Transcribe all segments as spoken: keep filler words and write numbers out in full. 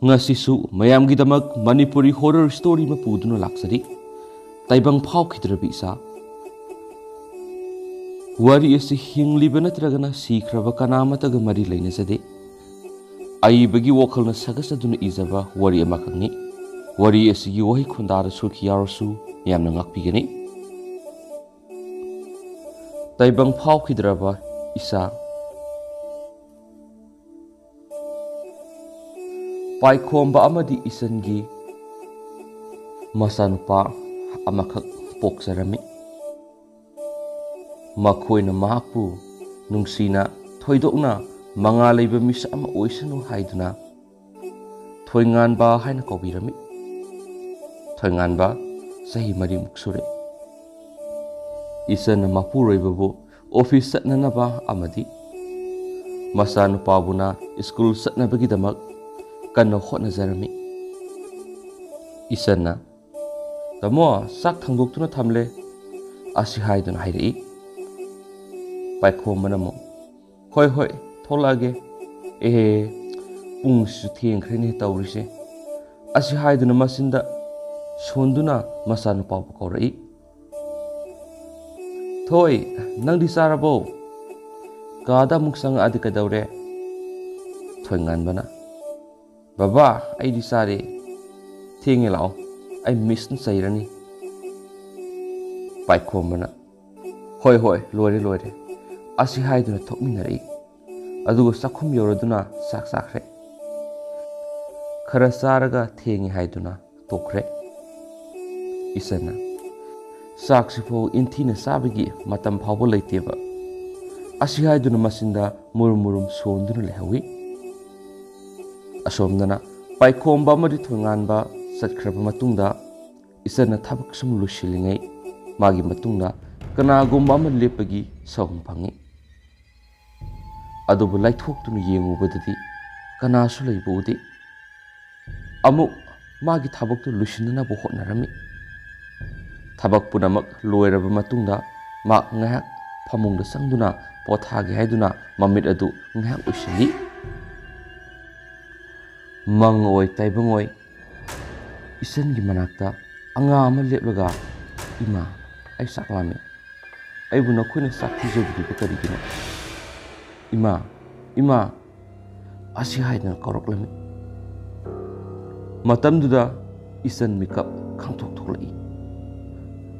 ꯉꯁꯤꯁꯨ ꯃꯌꯥꯝꯒꯤꯗꯃꯛ Manipuri horror story ꯑꯃ ꯄꯨꯗꯨꯅ ꯂꯥꯛꯆꯔꯤ꯫ ꯇꯥꯏꯕꯪ ꯐꯥꯎꯈꯤꯗ꯭ꯔꯕꯤ ꯏꯆꯥ꯫ ꯋꯥꯔꯤ ꯑꯁꯤ ꯍꯤꯡꯂꯤꯕ ꯅꯠꯇ꯭ꯔꯒꯅ ꯁꯤꯈ꯭ꯔꯕ ꯀꯅꯥ ꯑꯃꯠꯇꯒ ꯃꯔꯤ ꯂꯩꯅꯖꯗꯦ꯫ ꯑꯏꯕꯒꯤ ꯋꯥꯈꯜꯅ ꯁꯥꯒꯠꯆꯗꯨꯅ ꯏꯖꯕ ꯋꯥꯔꯤ ꯑꯃꯈꯛꯅꯤ꯫ ꯋꯥꯔꯤ ꯑꯁꯤꯒꯤ ꯋꯥꯍꯩ ꯈꯣꯟꯗꯥꯗ ꯁꯣꯏꯈꯤ ꯌꯥꯎꯔꯁꯨ ꯃꯌꯥꯝꯅ ꯉꯥꯛꯄꯤꯒꯅꯤ꯫ ꯇꯥꯏꯕꯪ ꯐꯥꯎꯈꯤꯗ꯭ꯔꯕ ꯏꯆꯥ꯫ ꯄꯥꯏꯈꯣꯝꯕ ꯑꯃꯗꯤ ꯏꯆꯟꯒꯤ ꯃꯆꯥꯅꯨꯄꯥ ꯑꯃꯈꯛ ꯄꯣꯛꯆꯔꯝꯃꯤ꯫ ꯃꯈꯣꯏꯅ ꯃꯍꯥꯛꯄꯨ ꯅꯨꯡꯁꯤꯅ, ꯊꯣꯏꯗꯣꯛꯅ ꯃꯉꯥꯜ ꯂꯩꯕ ꯃꯤꯁꯛ ꯑꯃ ꯑꯣꯏꯁꯅꯨ ꯍꯥꯏꯗꯨꯅ ꯊꯣꯏꯉꯥꯟꯕ ꯍꯥꯏꯅ ꯀꯧꯕꯤꯔꯝꯃꯤ꯫ ꯊꯣꯏꯉꯥꯟꯕ ꯆꯍꯤ ꯃꯔꯤꯃꯨꯛ ꯁꯨꯔꯦ꯫ ꯏꯆꯟꯅ ꯃꯄꯨꯔꯣꯏꯕꯕꯨ office ꯆꯠꯅꯅꯕ ꯑꯃꯗꯤ ꯃꯆꯥꯅꯨꯄꯥꯕꯨꯅ school ꯆꯠꯅꯕꯒꯤꯗꯃꯛ ꯀꯟꯅ ꯍꯣꯠꯅꯖꯔꯝꯃꯤ꯫ ꯏꯆꯟꯅ, "ꯇꯥꯃꯣ, ꯆꯥꯛ ꯊꯥꯡꯗꯣꯛꯇꯨꯅ ꯊꯝꯂꯦ" ꯑꯁꯤ ꯍꯥꯏꯗꯨꯅ ꯍꯥꯏꯔꯛꯏ꯫ ꯄꯥꯏꯈꯣꯝꯕꯅ ꯑꯃꯨꯛ, "ꯍꯣꯏ, ꯍꯣꯏ, ꯊꯣꯛꯂꯛꯑꯒꯦ꯫ ꯑꯦꯍꯦ, ꯄꯨꯡꯁꯤꯁꯨ ꯊꯦꯡꯈ꯭ꯔꯦꯅꯦ ꯇꯧꯔꯤꯁꯦ" ꯑꯁꯤ ꯍꯥꯏꯗꯨꯅ ꯃꯆꯤꯟꯗ ꯁꯣꯟꯗꯨꯅ ꯃꯆꯥꯅꯨꯄꯥꯕꯨ ꯀꯧꯔꯛꯏ꯫ "ꯊꯣꯏ, ꯅꯪꯗꯤ ꯆꯥꯔꯕꯣ? ꯀꯥꯗ ꯑꯃꯨꯛ ꯆꯪꯉꯛꯑꯗꯤ ꯀꯩꯗꯧꯔꯦ?" ꯊꯣꯏꯉꯥꯟꯕꯅ, "ꯕꯕꯥ, ꯑꯩꯗꯤ ꯆꯥꯔꯦ꯫ ꯊꯦꯡꯉꯦ, ꯂꯥꯛꯑꯣ, ꯑꯩ missꯅ ꯆꯩꯔꯅꯤ"꯫ ꯄꯥꯏꯈꯣꯝꯕꯅ, "ꯍꯣꯏ, ꯍꯣꯏ, ꯂꯣꯏꯔꯦ, ꯂꯣꯏꯔꯦ" ꯑꯁꯤ ꯍꯥꯏꯗꯨꯅ ꯊꯣꯛꯃꯤꯟꯅꯔꯛꯏ꯫ ꯑꯗꯨꯒ ꯆꯥꯛꯈꯨꯝ ꯌꯧꯔꯗꯨꯅ ꯆꯥꯛ ꯆꯥꯈ꯭ꯔꯦ꯫ ꯈꯔ ꯆꯥꯔꯒ ꯊꯦꯡꯉꯦ ꯍꯥꯏꯗꯨꯅ ꯇꯣꯛꯈ꯭ꯔꯦ꯫ ꯏꯆꯟꯅ, "ꯆꯥꯛꯁꯤꯐꯥꯎ ꯏꯟꯊꯤꯅ ꯆꯥꯕꯒꯤ ꯃꯇꯝ ꯐꯥꯎꯕ ꯂꯩꯇꯦꯕ" ꯑꯁꯤ ꯍꯥꯏꯗꯨꯅ ꯃꯆꯤꯟꯗ ꯃꯨꯔꯨꯝ ꯃꯨꯔꯨꯝ ꯁꯣꯟꯗꯨꯅ ꯂꯩꯍꯧꯏ꯫ ꯑꯁꯣꯝꯗꯅ ꯄꯥꯏꯈꯣꯝꯕ ꯑꯃꯗꯤ ꯊꯣꯏꯉꯥꯟꯕ ꯆꯠꯈ꯭ꯔꯕ ꯃꯇꯨꯡꯗ, ꯏꯆꯟꯅ ꯊꯕꯛ ꯁꯨꯝ ꯂꯣꯏꯁꯤꯜꯂꯤꯉꯩ, ꯃꯥꯒꯤ ꯃꯇꯨꯡꯗ ꯀꯅꯥꯒꯨꯝꯕ ꯑꯃ ꯂꯦꯞꯄꯒꯤ ꯁꯥꯎꯍꯨꯝ ꯐꯪꯏ꯫ ꯑꯗꯨꯕꯨ ꯂꯥꯏꯊꯣꯛꯇꯨꯅ ꯌꯦꯡꯉꯨꯕꯗꯗꯤ ꯀꯅꯥꯁꯨ ꯂꯩꯕ ꯎꯗꯦ꯫ ꯑꯃꯨꯛ ꯃꯥꯒꯤ ꯊꯕꯛꯇꯨ ꯂꯣꯏꯁꯤꯟꯅꯅꯕ ꯍꯣꯠꯅꯔꯝꯃꯤ꯫ ꯊꯕꯛ ꯄꯨꯝꯅꯃꯛ ꯂꯣꯏꯔꯕ ꯃꯇꯨꯡꯗ ꯃꯥ ꯉꯥꯏꯍꯥꯛ ꯐꯃꯨꯡꯗ ꯆꯪꯗꯨꯅ ꯄꯣꯊꯥꯒꯦ ꯍꯥꯏꯗꯨꯅ ꯃꯃꯤꯠ ꯑꯗꯨ ꯉꯥꯏꯍꯥꯛ ꯎꯏꯁꯤꯜꯂꯤ꯫ ꯃꯪ ꯑꯣꯏ ꯇꯥꯏꯕꯪ ꯑꯣꯏ, ꯏꯆꯟꯒꯤ ꯃꯅꯥꯛꯇ ꯑꯉꯥꯡ ꯑꯃ ꯂꯦꯞꯂꯒ, "ꯏꯃꯥ, ꯑꯩ ꯆꯥꯛ ꯂꯥꯝꯃꯤ꯫ ꯑꯩꯕꯨ ꯅꯈꯣꯏꯅ ꯆꯥꯛ ꯄꯤꯖꯕꯤꯔꯤꯕ ꯀꯔꯤꯒꯤꯅꯣ? ꯏꯃꯥ, ꯏꯃꯥ!" ꯑꯁꯤ ꯍꯥꯏꯗꯨꯅ ꯀꯧꯔꯛꯂꯝꯃꯤ꯫ ꯃꯇꯝꯗꯨꯗ ꯏꯆꯟ ꯃꯤꯀꯞ ꯈꯪꯊꯣꯛ ꯊꯣꯛꯂꯛꯏ꯫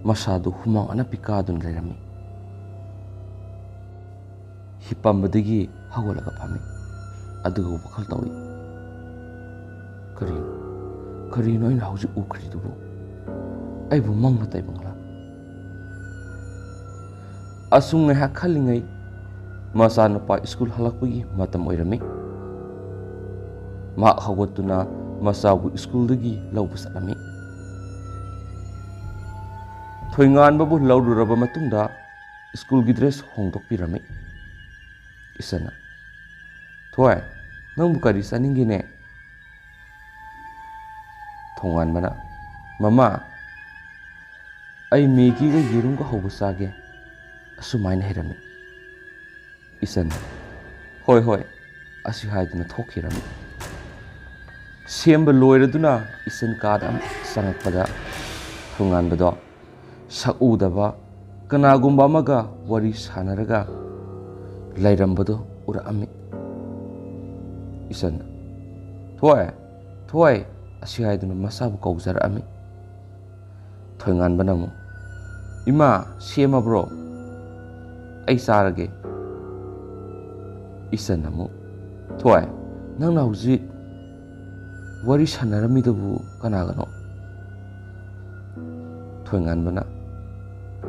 ꯃꯁꯥꯗꯨ ꯍꯨꯃꯥꯡ ꯑꯅꯞꯄꯤ ꯀꯥꯗꯨꯅ ꯂꯩꯔꯝꯃꯤ꯫ ꯍꯤꯞꯄꯝꯕꯗꯒꯤ ꯍꯧꯒꯠꯂꯒ ꯐꯝꯃꯤ꯫ ꯑꯗꯨꯒ ꯋꯥꯈꯜ ꯇꯧꯏ, "ꯀꯔꯤꯅꯣ, ꯀꯔꯤꯅꯣ ꯑꯩꯅ ꯍꯧꯖꯤꯛ ꯎꯈ꯭ꯔꯤꯗꯨꯕꯨ? ꯑꯩꯕꯨ ꯃꯪꯂ ꯇꯥꯏꯕꯪꯂ?" ꯑꯁꯨꯝ ꯉꯥꯏꯍꯥꯛ ꯈꯜꯂꯤꯉꯩ, ꯃꯆꯥꯅꯨꯄꯥ ꯁ꯭ꯀꯨꯜ ꯍꯜꯂꯛꯄꯒꯤ ꯃꯇꯝ ꯑꯣꯏꯔꯝꯃꯤ꯫ ꯃꯍꯥꯛ ꯍꯧꯒꯠꯇꯨꯅ ꯃꯆꯥꯕꯨ ꯁ꯭ꯀꯨꯜꯗꯒꯤ ꯂꯧꯕ ꯆꯠꯂꯝꯃꯤ꯫ ꯊꯣꯏꯉꯥꯟꯕꯕꯨ ꯂꯧꯔꯨꯔꯕ ꯃꯇꯨꯡꯗ ꯁ꯭ꯀꯨꯜꯒꯤ ꯗ꯭ꯔꯦꯁ ꯍꯣꯡꯗꯣꯛꯄꯤꯔꯝꯃꯤ꯫ ꯏꯆꯟꯅ, "ꯊꯣꯏ, ꯅꯪꯕꯨ ꯀꯔꯤ ꯆꯥꯅꯤꯡꯒꯦꯅꯦ?" ꯊꯣꯡꯉꯥꯟꯕꯅ, "ꯃꯃꯥ, ꯑꯩ ꯃꯦꯒꯤꯒ ꯌꯦꯔꯨꯝꯒ ꯍꯧꯕ ꯆꯥꯒꯦ," ꯑꯁꯨꯃꯥꯏꯅ ꯍꯥꯏꯔꯝꯃꯤ꯫ ꯏꯆꯟ, "ꯍꯣꯏ, ꯍꯣꯏ," ꯑꯁꯤ ꯍꯥꯏꯗꯨꯅ ꯊꯣꯛꯈꯤꯔꯝꯃꯤ꯫ ꯁꯦꯝꯕ ꯂꯣꯏꯔꯗꯨꯅ ꯏꯆꯟ ꯀꯥꯗ ꯑꯃꯨꯛ ꯆꯪꯉꯛꯄꯗ, ꯊꯣꯡꯉꯥꯟꯕꯗꯣ ꯁꯛ ꯎꯗꯕ ꯀꯅꯥꯒꯨꯝꯕ ꯑꯃꯒ ꯋꯥꯔꯤ ꯁꯥꯟꯅꯔꯒ ꯂꯩꯔꯝꯕꯗꯨ ꯎꯔꯛꯑꯝꯃꯤ꯫ ꯏꯆꯟꯅ, "ꯊꯣꯏ, ꯊꯣꯏ," ꯑꯁꯤ ꯍꯥꯏꯗꯨꯅ ꯃꯆꯥꯕꯨ ꯀꯧꯖꯔꯛꯑꯝꯃꯤ꯫ ꯊꯣꯏꯉꯥꯟꯕꯅ ꯑꯃꯨꯛ, "ꯏꯃꯥ, ꯁꯦꯝꯃꯕ꯭ꯔꯣ? ꯑꯩ ꯆꯥꯔꯒꯦ꯫" ꯏꯆꯟꯅ ꯑꯃꯨꯛ, "ꯊꯣꯏ, ꯅꯪꯅ ꯍꯧꯖꯤꯛ ꯋꯥꯔꯤ ꯁꯥꯟꯅꯔꯝꯃꯤꯗꯨꯕꯨ ꯀꯅꯥꯒꯅꯣ?" ꯊꯣꯏꯉꯥꯟꯕꯅ,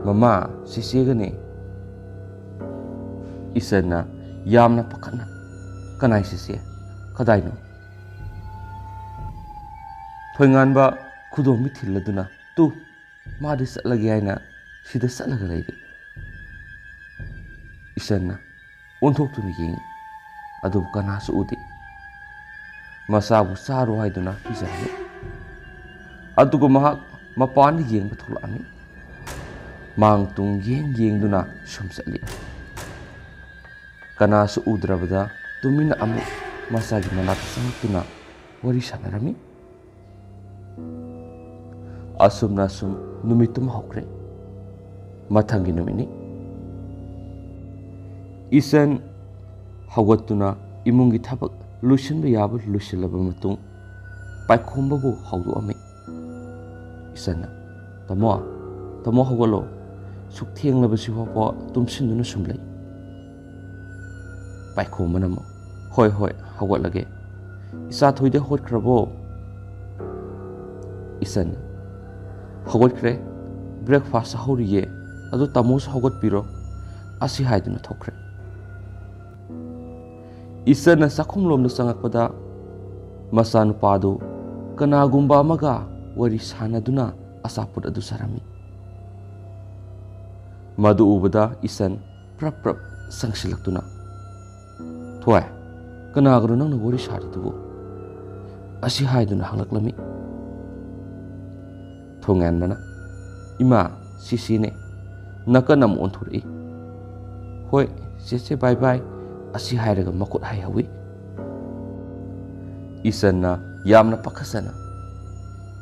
"ꯃꯃꯥ, ꯆꯦꯆꯦꯒꯅꯦ꯫" ꯏꯆꯟꯅ ꯌꯥꯝꯅ ꯄꯥꯈꯠꯅ, "ꯀꯅꯥꯏ ꯆꯦꯆꯦ? ꯀꯗꯥꯏꯅꯣ?" ꯊꯣꯏꯉꯥꯟꯕ ꯈꯨꯗꯣꯝꯕꯤ ꯊꯤꯜꯂꯗꯨꯅ, "ꯇꯨ, ꯃꯥꯗꯤ ꯆꯠꯂꯒꯦ ꯍꯥꯏꯅ ꯁꯤꯗ ꯆꯠꯂꯒ ꯂꯩꯔꯦ꯫" ꯏꯆꯟꯅ ꯑꯣꯟꯊꯣꯛꯇꯨꯅ ꯌꯦꯡꯉꯤ, ꯑꯗꯨꯕꯨ ꯀꯅꯥꯁꯨ ꯎꯗꯦ꯫ ꯃꯆꯥꯕꯨ ꯆꯥꯔꯣ ꯍꯥꯏꯗꯨꯅ ꯄꯤꯖꯔꯝꯃꯤ꯫ ꯑꯗꯨꯒ ꯃꯍꯥꯛ ꯃꯄꯥꯟꯗ ꯌꯦꯡꯕ ꯊꯣꯛꯂꯛꯑꯝꯃꯤ꯫ ꯃꯥꯡ ꯇꯨꯡ ꯌꯦꯡ ꯌꯦꯡꯗꯨꯅ ꯁꯨꯝ ꯆꯠꯂꯤ꯫ ꯀꯅꯥꯁꯨ ꯎꯗ꯭ꯔꯕꯗ ꯇꯨꯃꯤꯟꯅ ꯑꯃꯨꯛ ꯃꯆꯥꯒꯤ ꯃꯅꯥꯛꯇ ꯆꯪꯂꯛꯇꯨꯅ ꯋꯥꯔꯤ ꯁꯥꯟꯅꯔꯝꯃꯤ꯫ ꯑꯁꯨꯝꯅ ꯑꯁꯨꯝ ꯅꯨꯃꯤꯠꯇꯨꯃ ꯍꯧꯈ꯭ꯔꯦ꯫ ꯃꯊꯪꯒꯤ ꯅꯨꯃꯤꯠꯅꯤ꯫ ꯏꯆꯟ ꯍꯧꯒꯠꯇꯨꯅ ꯏꯃꯨꯡꯒꯤ ꯊꯕꯛ ꯂꯣꯏꯁꯤꯟꯕ ꯌꯥꯕ ꯂꯣꯏꯁꯤꯜꯂꯕ ꯃꯇꯨꯡ ꯄꯥꯏꯈꯣꯝꯕꯕꯨ ꯍꯧꯗꯣꯛꯑꯝꯃꯤ꯫ ꯏꯆꯟꯅ, "ꯇꯥꯃꯣ, ꯇꯥꯃꯣ ꯍꯧꯒꯠꯂꯣ꯫ ꯁꯨꯛ ꯊꯦꯡꯂꯕꯁꯤ ꯐꯥꯎꯕ ꯇꯨꯝꯁꯤꯟꯗꯨꯅ ꯁꯨꯝ ꯂꯩ꯫" ꯄꯥꯏꯈꯣꯝꯕꯅ ꯑꯃꯨꯛ, "ꯍꯣꯏ, ꯍꯣꯏ, ꯍꯧꯒꯠꯂꯒꯦ꯫ ꯏꯆꯥ ꯊꯣꯏꯗꯤ ꯍꯧꯒꯠꯈ꯭ꯔꯕꯣ?" ꯏꯆꯟꯅ, "ꯍꯧꯒꯠꯈ꯭ꯔꯦ꯫ Breakfast ꯆꯥꯍꯧꯔꯤꯌꯦ꯫ ꯑꯗꯨ ꯇꯥꯃꯣꯁꯨ ꯍꯧꯒꯠꯄꯤꯔꯣ꯫" ꯑꯁꯤ ꯍꯥꯏꯗꯨꯅ ꯊꯣꯛꯈ꯭ꯔꯦ꯫ ꯏꯆꯟꯅ ꯆꯥꯛꯈꯨꯝꯂꯣꯝꯗ ꯆꯪꯉꯛꯄꯗ ꯃꯆꯥꯅꯨꯄꯥꯗꯨ ꯀꯅꯥꯒꯨꯝꯕ ꯑꯃꯒ ꯋꯥꯔꯤ ꯁꯥꯟꯅꯗꯨꯅ ꯑꯆꯥꯄꯣꯠ ꯑꯗꯨ ꯆꯥꯔꯝꯃꯤ꯫ ꯃꯗꯨ ꯎꯕꯗ ꯏꯆꯟ ꯄ꯭ꯔꯞ ꯄ꯭ꯔꯞ ꯆꯪꯁꯤꯜꯂꯛꯇꯨꯅ, "ꯊꯣꯏ, ꯀꯅꯥꯒꯅꯣ ꯅꯪꯅ ꯋꯥꯔꯤ ꯁꯥꯔꯤꯗꯨꯕꯨ?" ꯑꯁꯤ ꯍꯥꯏꯗꯨꯅ ꯍꯪꯂꯛꯂꯝꯃꯤ꯫ ꯊꯣꯏꯉꯥꯟꯕꯅ, "ꯏꯃꯥ, ꯆꯦꯆꯦꯅꯦ꯫" ꯅꯥꯀꯟ ꯑꯃ ꯑꯣꯟꯊꯣꯔꯛꯏ꯫ "ꯍꯣꯏ, ꯆꯦꯆꯦ, bye bye꯫" ꯑꯁꯤ ꯍꯥꯏꯔꯒ ꯃꯈꯨꯠ ꯍꯥꯏꯍꯧꯏ꯫ ꯏꯆꯟꯅ ꯌꯥꯝꯅ ꯄꯥꯈꯠꯆꯅ,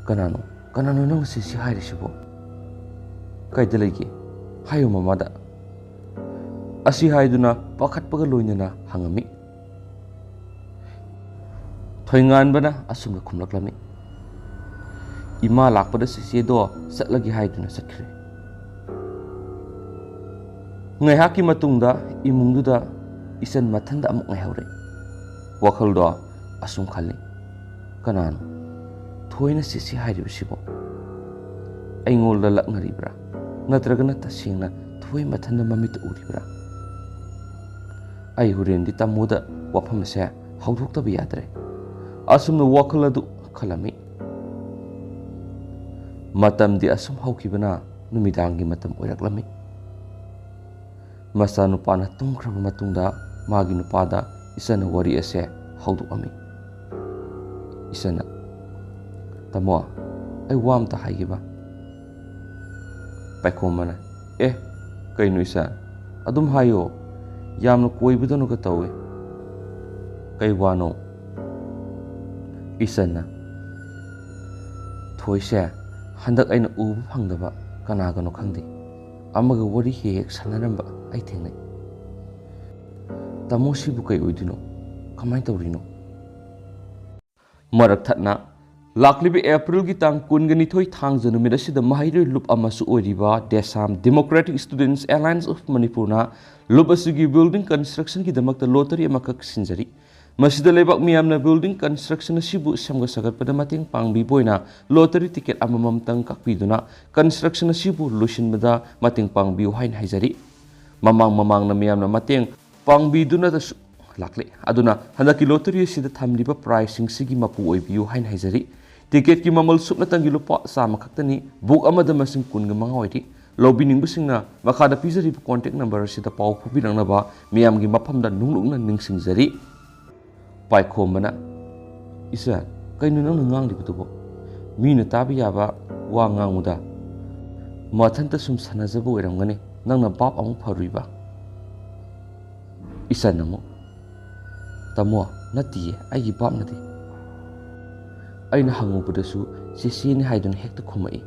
"ꯀꯅꯥꯅꯣ, ꯀꯅꯥꯅꯣ ꯅꯪꯅ ꯆꯦꯆꯦ ꯍꯥꯏꯔꯤꯁꯤꯕꯣ? ꯀꯥꯏꯗ ꯂꯩꯒꯦ? ꯍꯥꯏꯌꯨ ꯃꯃꯥꯗ꯫" ꯑꯁꯤ ꯍꯥꯏꯗꯨꯅ ꯄꯥꯈꯠꯄꯒ ꯂꯣꯏꯅꯅ ꯍꯪꯉꯝꯃꯤ꯫ ꯊꯣꯏꯉꯥꯟꯕꯅ ꯑꯁꯨꯝꯅ ꯈꯨꯝꯂꯛꯂꯝꯃꯤ, "ꯏꯃꯥ ꯂꯥꯛꯄꯗ ꯆꯦꯆꯦꯗꯣ ꯆꯠꯂꯒꯦ ꯍꯥꯏꯗꯨꯅ ꯆꯠꯈ꯭ꯔꯦ꯫" ꯉꯥꯏꯍꯥꯛꯀꯤ ꯃꯇꯨꯡꯗ ꯏꯃꯨꯡꯗꯨꯗ ꯏꯆꯟ ꯃꯊꯟꯇ ꯑꯃꯨꯛ ꯉꯥꯏꯍꯧꯔꯦ꯫ ꯋꯥꯈꯜꯗꯣ ꯑꯁꯨꯝ ꯈꯜꯂꯤ, "ꯀꯅꯥꯅꯣ ꯊꯣꯏꯅ ꯆꯦꯆꯦ ꯍꯥꯏꯔꯤꯕꯁꯤꯕꯣ? ꯑꯩꯉꯣꯟꯗ ꯂꯛꯅꯔꯤꯕ꯭ꯔꯥ? ꯅꯠꯇ꯭ꯔꯒꯅ ꯇꯁꯦꯡꯅ ꯊꯣꯏ ꯃꯊꯟꯇ ꯃꯃꯤꯠꯇ ꯎꯔꯤꯕ꯭ꯔꯥ? ꯑꯩ ꯍꯣꯔꯦꯟꯗꯤ ꯇꯥꯃꯣꯗ ꯋꯥꯐꯝ ꯑꯁꯦ ꯍꯧꯗꯣꯛꯇꯕ ꯌꯥꯗ꯭ꯔꯦ꯫" ꯑꯁꯨꯝꯅ ꯋꯥꯈꯜ ꯑꯗꯨ ꯈꯜꯂꯝꯃꯤ꯫ ꯃꯇꯝꯗꯤ ꯑꯁꯨꯝ ꯍꯧꯈꯤꯕꯅ ꯅꯨꯃꯤꯗꯥꯡꯒꯤ ꯃꯇꯝ ꯑꯣꯏꯔꯛꯂꯝꯃꯤ꯫ ꯃꯆꯥꯅꯨꯄꯥꯅ ꯇꯨꯝꯈ꯭ꯔꯕ ꯃꯇꯨꯡꯗ ꯃꯥꯒꯤ ꯅꯨꯄꯥꯗ ꯏꯆꯟꯅ ꯋꯥꯔꯤ ꯑꯁꯦ ꯍꯧꯗꯣꯛꯑꯝꯃꯤ꯫ ꯏꯆꯟꯅ, "ꯇꯥꯃꯣ, ꯑꯩ ꯋꯥ ꯑꯝꯇ ꯍꯥꯏꯒꯦꯕ꯫" ꯄꯥꯏꯈꯣꯝꯕꯅ, "ꯑꯦ, ꯀꯩꯅꯣ ꯏꯆꯟ? ꯑꯗꯨꯝ ꯍꯥꯏꯌꯣ꯫ ꯌꯥꯝꯅ ꯀꯣꯏꯕꯗꯧꯅꯒ ꯇꯧꯏ꯫ ꯀꯩ ꯋꯥꯅꯣ?" ꯏꯆꯟꯅ, "ꯊꯣꯏꯁꯦ ꯍꯟꯗꯛ ꯑꯩꯅ ꯎꯕ ꯐꯪꯗꯕ ꯀꯅꯥꯒꯅꯣ ꯈꯪꯗꯦ, ꯑꯃꯒ ꯋꯥꯔꯤ ꯍꯦꯛ ꯍꯦꯛ ꯁꯥꯟꯅꯔꯝꯕ ꯑꯩ ꯊꯦꯡꯅꯩ꯫ ꯇꯥꯃꯣ, ꯁꯤꯕꯨ ꯀꯩ ꯑꯣꯏꯗꯣꯏꯅꯣ? ꯀꯃꯥꯏꯅ ꯇꯧꯔꯤꯅꯣ?" ꯃꯔꯛ ꯊꯠꯅ, ꯂꯥꯛꯂꯤꯕ ꯑꯦꯄ꯭ꯔꯤꯜꯒꯤ ꯇꯥꯡ ꯀꯨꯟꯒ ꯅꯤꯊꯣꯏ ꯊꯥꯡꯖ ꯅꯨꯃꯤꯠ ꯑꯁꯤꯗ ꯃꯍꯩꯔꯣꯏ ꯂꯨꯞ ꯑꯃꯁꯨ ꯑꯣꯏꯔꯤꯕ ꯗꯦꯁꯥꯝ Democratic Students Alliance of ꯃꯅꯤꯄꯨꯔꯅ ꯂꯨꯞ ꯑꯁꯤꯒꯤ building constructionꯒꯤꯗꯃꯛꯇ lottery ꯑꯃꯈꯛ ꯁꯤꯟꯖꯔꯤ꯫ ꯃꯁꯤꯗ ꯂꯩꯕꯥꯛ ꯃꯤꯌꯥꯝꯅ building construction ꯑꯁꯤꯕꯨ ꯁꯦꯝꯒꯠ ꯁꯥꯒꯠꯄꯗ ꯃꯇꯦꯡ ꯄꯥꯡꯕꯤꯕ ꯑꯣꯏꯅ lottery ticket ꯑꯃꯃꯝꯇꯪ ꯀꯛꯄꯤꯗꯨꯅ construction ꯑꯁꯤꯕꯨ ꯂꯣꯏꯁꯤꯟꯕꯗ ꯃꯇꯦꯡ ꯄꯥꯡꯕꯤꯌꯨ ꯍꯥꯏꯅ ꯍꯥꯏꯖꯔꯤ꯫ ꯃꯃꯥꯡ ꯃꯃꯥꯡꯅ ꯃꯤꯌꯥꯝꯅ ꯃꯇꯦꯡ ꯄꯥꯡꯕꯤꯗꯨꯅꯗꯁꯨ ꯂꯥꯛꯂꯦ꯫ ꯑꯗꯨꯅ ꯍꯟꯗꯛꯀꯤ lottery ꯑꯁꯤꯗ ꯊꯝꯂꯤꯕ prizeꯁꯤꯡꯁꯤꯒꯤ ꯃꯄꯨ ꯑꯣꯏꯕꯤꯌꯨ ꯍꯥꯏꯅ ꯍꯥꯏꯖꯔꯤ꯫ Ticketꯀꯤ ꯃꯃꯜ ꯁꯨꯞꯅꯇꯪꯒꯤ ꯂꯨꯄꯥ ꯆꯥꯝꯃ ꯈꯛꯇꯅꯤ꯫ Book ꯑꯃꯗ ꯃꯁꯤꯡ ꯀꯨꯟꯒ ꯃꯉꯥ ꯑꯣꯏꯔꯤ꯫ ꯂꯧꯕꯤꯅꯤꯡꯕꯁꯤꯡꯅ ꯃꯈꯥꯗ ꯄꯤꯖꯔꯤꯕ contact number ꯑꯁꯤꯗ ꯄꯥꯎ ꯐꯥꯎꯕꯤꯔꯛꯅꯕ ꯃꯤꯌꯥꯝꯒꯤ ꯃꯐꯝꯗ ꯅꯣꯡꯂꯨꯛꯅ ꯅꯤꯡꯁꯤꯡꯖꯔꯤ꯫ ꯄꯥꯏꯈꯣꯝꯕꯅ, "ꯏꯆꯟ, ꯀꯩꯅꯣ ꯅꯪꯅ ꯉꯥꯡꯂꯤꯕꯗꯨꯕꯣ? ꯃꯤꯅ ꯇꯥꯕ ꯌꯥꯕ ꯋꯥ ꯉꯥꯡꯉꯨꯗ꯫ ꯃꯊꯟꯇ ꯁꯨꯝ ꯁꯥꯟꯅꯖꯕ ꯑꯣꯏꯔꯝꯒꯅꯤ, ꯅꯪꯅ ꯚꯥꯞ ꯑꯃꯨꯛ ꯐꯔꯨꯏꯕ?" ꯏꯆꯟ ꯑꯃꯨꯛ, "ꯇꯥꯃꯣ, ꯅꯠꯇꯤꯌꯦ, ꯑꯩꯒꯤ ꯚꯥꯞ ꯅꯠꯇꯦ꯫ ꯑꯩꯅ ꯍꯪꯉꯨꯕꯗꯁꯨ ꯆꯦꯆꯦꯅꯤ ꯍꯥꯏꯗꯨꯅ ꯍꯦꯛꯇ ꯈꯨꯝꯃꯛꯏ꯫"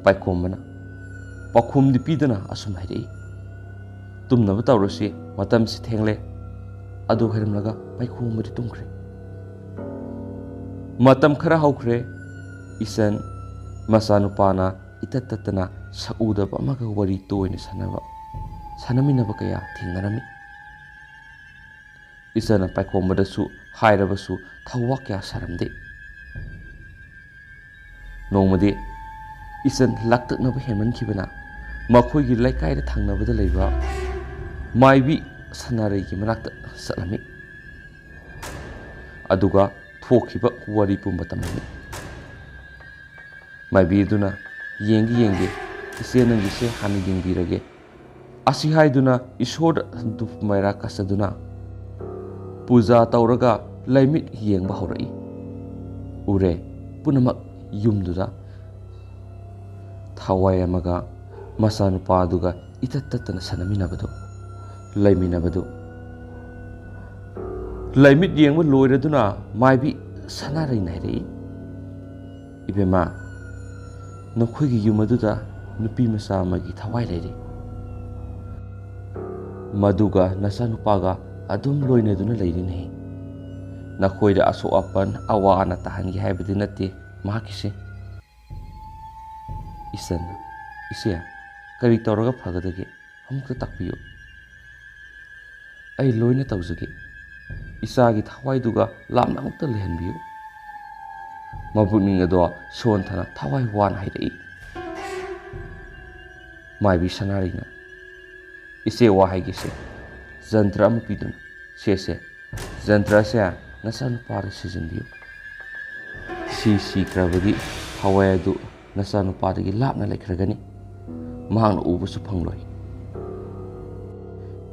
ꯄꯥꯏꯈꯣꯝꯕꯅ ꯄꯥꯎꯈꯨꯝꯗꯤ ꯄꯤꯗꯅ ꯑꯁꯨꯝ ꯍꯥꯏꯔꯛꯏ, "ꯇꯨꯝꯅꯕ ꯇꯧꯔꯁꯤ, ꯃꯇꯝꯁꯤ ꯊꯦꯡꯂꯦ꯫" ꯑꯗꯨ ꯍꯥꯏꯔꯝꯂꯒ ꯄꯥꯏꯈꯣꯝꯕꯗꯤ ꯇꯨꯝꯈ꯭ꯔꯦ꯫ ꯃꯇꯝ ꯈꯔ ꯍꯧꯈ꯭ꯔꯦ꯫ ꯏꯆꯟ ꯃꯆꯥꯅꯨꯄꯥꯅ ꯏꯇꯠ ꯇꯠꯇꯅ ꯁꯛꯎꯗꯕ ꯑꯃꯒ ꯋꯥꯔꯤ ꯇꯣꯏꯅ ꯁꯥꯟꯅꯕ, ꯁꯥꯟꯅꯃꯤꯟꯅꯕ ꯀꯌꯥ ꯊꯦꯡꯅꯔꯝꯃꯤ꯫ ꯏꯆꯟꯅ ꯄꯥꯏꯈꯣꯝꯕꯗꯁꯨ ꯍꯥꯏꯔꯕꯁꯨ ꯊꯧꯋꯥ ꯀꯌꯥ ꯁꯥꯔꯝꯗꯦ꯫ ꯅꯣꯡꯃꯗꯤ ꯏꯆꯟ ꯂꯥꯛꯇꯛꯅꯕ ꯍꯦꯟꯃꯟꯈꯤꯕꯅ ꯃꯈꯣꯏꯒꯤ ꯂꯩꯀꯥꯏꯗ ꯊꯪꯅꯕꯗ ꯂꯩꯕ ꯃꯥꯏꯕꯤ ꯁꯅꯥꯔꯩꯒꯤ ꯃꯅꯥꯛꯇ ꯆꯠꯂꯝꯃꯤ꯫ ꯑꯗꯨꯒ ꯊꯣꯛꯈꯤꯕ ꯋꯥꯔꯤ ꯄꯨꯝꯕ ꯇꯝꯂꯝꯃꯤ꯫ ꯃꯥꯏꯕꯤ ꯑꯗꯨꯅ, "ꯌꯦꯡꯒꯦ, ꯌꯦꯡꯒꯦ, ꯏꯆꯦ ꯅꯪꯒꯤꯁꯦ ꯍꯥꯟꯅ ꯌꯦꯡꯕꯤꯔꯒꯦ꯫" ꯑꯁꯤ ꯍꯥꯏꯗꯨꯅ ꯏꯁꯣꯔꯗ ꯙꯨꯞ ꯃꯩꯔꯥ ꯀꯠꯆꯗꯨꯅ ꯄꯨꯖꯥ ꯇꯧꯔꯒ ꯂꯩꯃꯤꯠ ꯌꯦꯡꯕ ꯍꯧꯔꯛꯏ꯫ ꯎꯔꯦ, ꯄꯨꯝꯅꯃꯛ ꯌꯨꯝꯗꯨꯗ ꯊꯋꯥꯏ ꯑꯃꯒ ꯃꯆꯥꯅꯨꯄꯥ ꯑꯗꯨꯒ ꯏꯇꯠ ꯇꯠꯇꯅ ꯁꯥꯟꯅꯃꯤꯟꯅꯕꯗꯨ, ꯂꯩꯃꯤꯟꯅꯕꯗꯨ꯫ ꯂꯥꯏꯃꯤꯠ ꯌꯦꯡꯕ ꯂꯣꯏꯔꯗꯨꯅ ꯃꯥꯏꯕꯤ ꯁꯅꯥꯔꯩꯅ ꯍꯥꯏꯔꯛꯏ, "ꯏꯕꯦꯝꯃ, ꯅꯈꯣꯏꯒꯤ ꯌꯨꯝ ꯑꯗꯨꯗ ꯅꯨꯄꯤ ꯃꯆꯥ ꯑꯃꯒꯤ ꯊꯋꯥꯏ ꯂꯩꯔꯤ꯫ ꯃꯗꯨꯒ ꯅꯆꯥꯅꯨꯄꯥꯒ ꯑꯗꯨꯝ ꯂꯣꯏꯅꯗꯨꯅ ꯂꯩꯔꯤꯅꯦ꯫ ꯅꯈꯣꯏꯗ ꯑꯁꯣꯛ ꯑꯄꯟ ꯑꯋꯥ ꯑꯅꯥ ꯇꯥꯍꯟꯒꯦ ꯍꯥꯏꯕꯗꯤ ꯅꯠꯇꯦ ꯃꯍꯥꯛꯀꯤꯁꯦ꯫" ꯏꯆꯟ, "ꯏꯆꯦ, ꯀꯔꯤ ꯇꯧꯔꯒ ꯐꯒꯗꯒꯦ? ꯑꯃꯨꯛꯇ ꯇꯥꯛꯄꯤꯌꯨ꯫" "ꯑꯩ ꯂꯣꯏꯅ ꯇꯧꯖꯒꯦ꯫ ꯏꯆꯥꯒꯤ ꯊꯋꯥꯏꯗꯨꯒ ꯂꯥꯞꯅ ꯑꯃꯨꯛꯇ ꯂꯩꯍꯟꯕꯤꯌꯨ꯫" ꯃꯄꯨꯛꯅꯤꯡ ꯑꯗꯣ ꯁꯣꯟꯊꯅ ꯊꯋꯥꯏ ꯋꯥꯅ ꯍꯥꯏꯔꯛꯏ꯫ ꯃꯥꯏꯕꯤ ꯁꯅꯥꯔꯩꯅ, "ꯏꯆꯦ, ꯋꯥ ꯍꯥꯏꯒꯦꯁꯦ꯫" ꯖꯟꯇ꯭ꯔ ꯑꯃ ꯄꯤꯗꯨꯅ, "ꯁꯦ, ꯁꯦ, ꯖꯟꯇ꯭ꯔꯁꯦ ꯅꯆꯥꯅꯨꯄꯥꯗ ꯁꯤꯖꯤꯟꯕꯤꯌꯨ꯫ ꯁꯤ ꯁꯤꯈ꯭ꯔꯕꯗꯤ ꯊꯋꯥꯏ ꯑꯗꯨ ꯅꯆꯥꯅꯨꯄꯥꯗꯒꯤ ꯂꯥꯞꯅ ꯂꯩꯈ꯭ꯔꯒꯅꯤ꯫ ꯃꯍꯥꯛꯅ ꯎꯕꯁꯨ ꯐꯪꯂꯣꯏ꯫"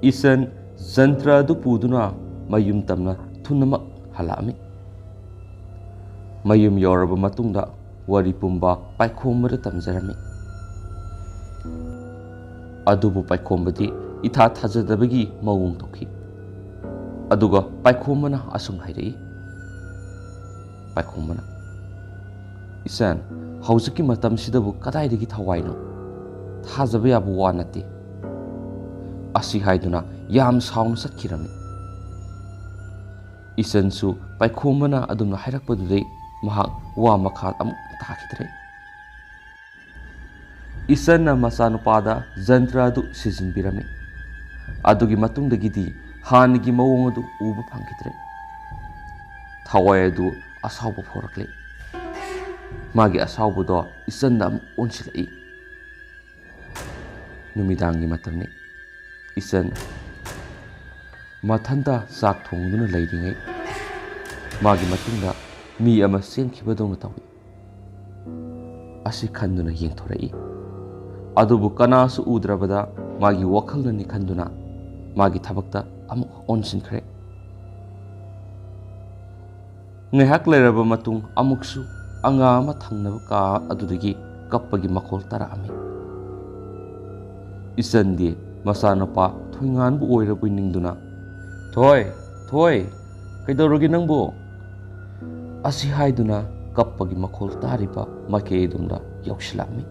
ꯏꯆꯟ ꯖꯟꯇ꯭ꯔ ꯑꯗꯨ ꯄꯨꯗꯨꯅ ꯃꯌꯨꯝ ꯇꯝꯅ ꯊꯨꯅꯃꯛ ꯍꯜꯂꯛꯑꯝꯃꯤ꯫ ꯃꯌꯨꯝ ꯌꯧꯔꯕ ꯃꯇꯨꯡꯗ ꯋꯥꯔꯤ ꯄꯨꯝꯕ ꯄꯥꯏꯈꯣꯝꯕꯗ ꯇꯝꯖꯔꯝꯃꯤ꯫ ꯑꯗꯨꯕꯨ ꯄꯥꯏꯈꯣꯝꯕꯗꯤ ꯏꯊꯥ ꯊꯥꯖꯗꯕꯒꯤ ꯃꯑꯣꯡ ꯇꯧꯈꯤ꯫ ꯑꯗꯨꯒ ꯄꯥꯏꯈꯣꯝꯕꯅ ꯑꯁꯨꯝ ꯍꯥꯏꯔꯛꯏ, ꯄꯥꯏꯈꯣꯝꯕꯅ, "ꯏꯆꯟ, ꯍꯧꯖꯤꯛꯀꯤ ꯃꯇꯝꯁꯤꯗꯕꯨ ꯀꯗꯥꯏꯗꯒꯤ ꯊꯋꯥꯏꯅꯣ? ꯊꯥꯖꯕ ꯌꯥꯕ ꯋꯥ ꯅꯠꯇꯦ꯫" ꯑꯁꯤ ꯍꯥꯏꯗꯨꯅ ꯌꯥꯝ ꯁꯥꯎꯅ ꯆꯠꯈꯤꯔꯝꯃꯤ꯫ ꯏꯆꯟꯁꯨ ꯄꯥꯏꯈꯣꯝꯕꯅ ꯑꯗꯨꯝꯅ ꯍꯥꯏꯔꯛꯄꯗꯨꯗꯩ ꯃꯍꯥꯛ ꯋꯥ ꯃꯈꯥ ꯑꯃꯨꯛ ꯇꯥꯈꯤꯗ꯭ꯔꯦ꯫ ꯏꯆꯟꯅ ꯃꯆꯥꯅꯨꯄꯥꯗ ꯖꯟꯇ꯭ꯔ ꯑꯗꯨ ꯁꯤꯖꯤꯟꯕꯤꯔꯝꯃꯤ꯫ ꯑꯗꯨꯒꯤ ꯃꯇꯨꯡꯗꯒꯤꯗꯤ ꯍꯥꯟꯅꯒꯤ ꯃꯑꯣꯡ ꯑꯗꯨ ꯎꯕ ꯐꯪꯈꯤꯗ꯭ꯔꯦ꯫ ꯊꯋꯥꯏ ꯑꯗꯨ ꯑꯁꯥꯎꯕ ꯐꯥꯎꯔꯛꯂꯦ꯫ ꯃꯥꯒꯤ ꯑꯁꯥꯎꯕꯗꯣ ꯏꯆꯟꯗ ꯑꯃꯨꯛ ꯑꯣꯟꯁꯤꯜꯂꯛꯏ꯫ ꯅꯨꯃꯤꯗꯥꯡꯒꯤ ꯃꯇꯝꯅꯤ꯫ ꯏꯆꯟ ꯃꯊꯟꯇ ꯆꯥꯛ ꯊꯣꯡꯗꯨꯅ ꯂꯩꯔꯤꯉꯩ ꯃꯥꯒꯤ ꯃꯇꯨꯡꯗ ꯃꯤ ꯑꯃ ꯆꯦꯟꯈꯤꯕꯗꯧꯅ ꯇꯧꯏ꯫ ꯑꯁꯤ ꯈꯟꯗꯨꯅ ꯌꯦꯡꯊꯣꯔꯛꯏ꯫ ꯑꯗꯨꯕꯨ ꯀꯅꯥꯁꯨ ꯎꯗ꯭ꯔꯕꯗ ꯃꯥꯒꯤ ꯋꯥꯈꯜꯅꯅꯤ ꯈꯟꯗꯨꯅ ꯃꯥꯒꯤ ꯊꯕꯛꯇ ꯑꯃꯨꯛ ꯑꯣꯟꯁꯤꯟꯈ꯭ꯔꯦ꯫ ꯉꯥꯏꯍꯥꯛ ꯂꯩꯔꯕ ꯃꯇꯨꯡ ꯑꯃꯨꯛꯁꯨ ꯑꯉꯥꯡ ꯑꯃ ꯊꯪꯅꯕ ꯀꯥ ꯑꯗꯨꯗꯒꯤ ꯀꯞꯄꯒꯤ ꯃꯈꯣꯜ ꯇꯥꯔꯛꯑꯝꯃꯤ꯫ ꯏꯆꯟꯗꯤ ꯃꯆꯥꯅꯨꯄꯥ ꯊꯣꯏꯉꯥꯟꯕꯨ ꯑꯣꯏꯔꯕꯣꯏ ꯅꯤꯡꯗꯨꯅ, "ꯊꯣꯏ, ꯊꯣꯏ, "ꯀꯩꯗꯧꯔꯒꯦ ꯅꯪꯕꯨ?" ꯑꯁꯤ ꯍꯥꯏꯗꯨꯅ ꯀꯞꯄꯒꯤ ꯃꯈꯣꯜ ꯇꯥꯔꯤꯕ ꯃꯥꯏꯀꯩ ꯑꯗꯣꯝꯗ ꯌꯧꯁꯤꯜꯂꯛꯂꯝꯃꯤ꯫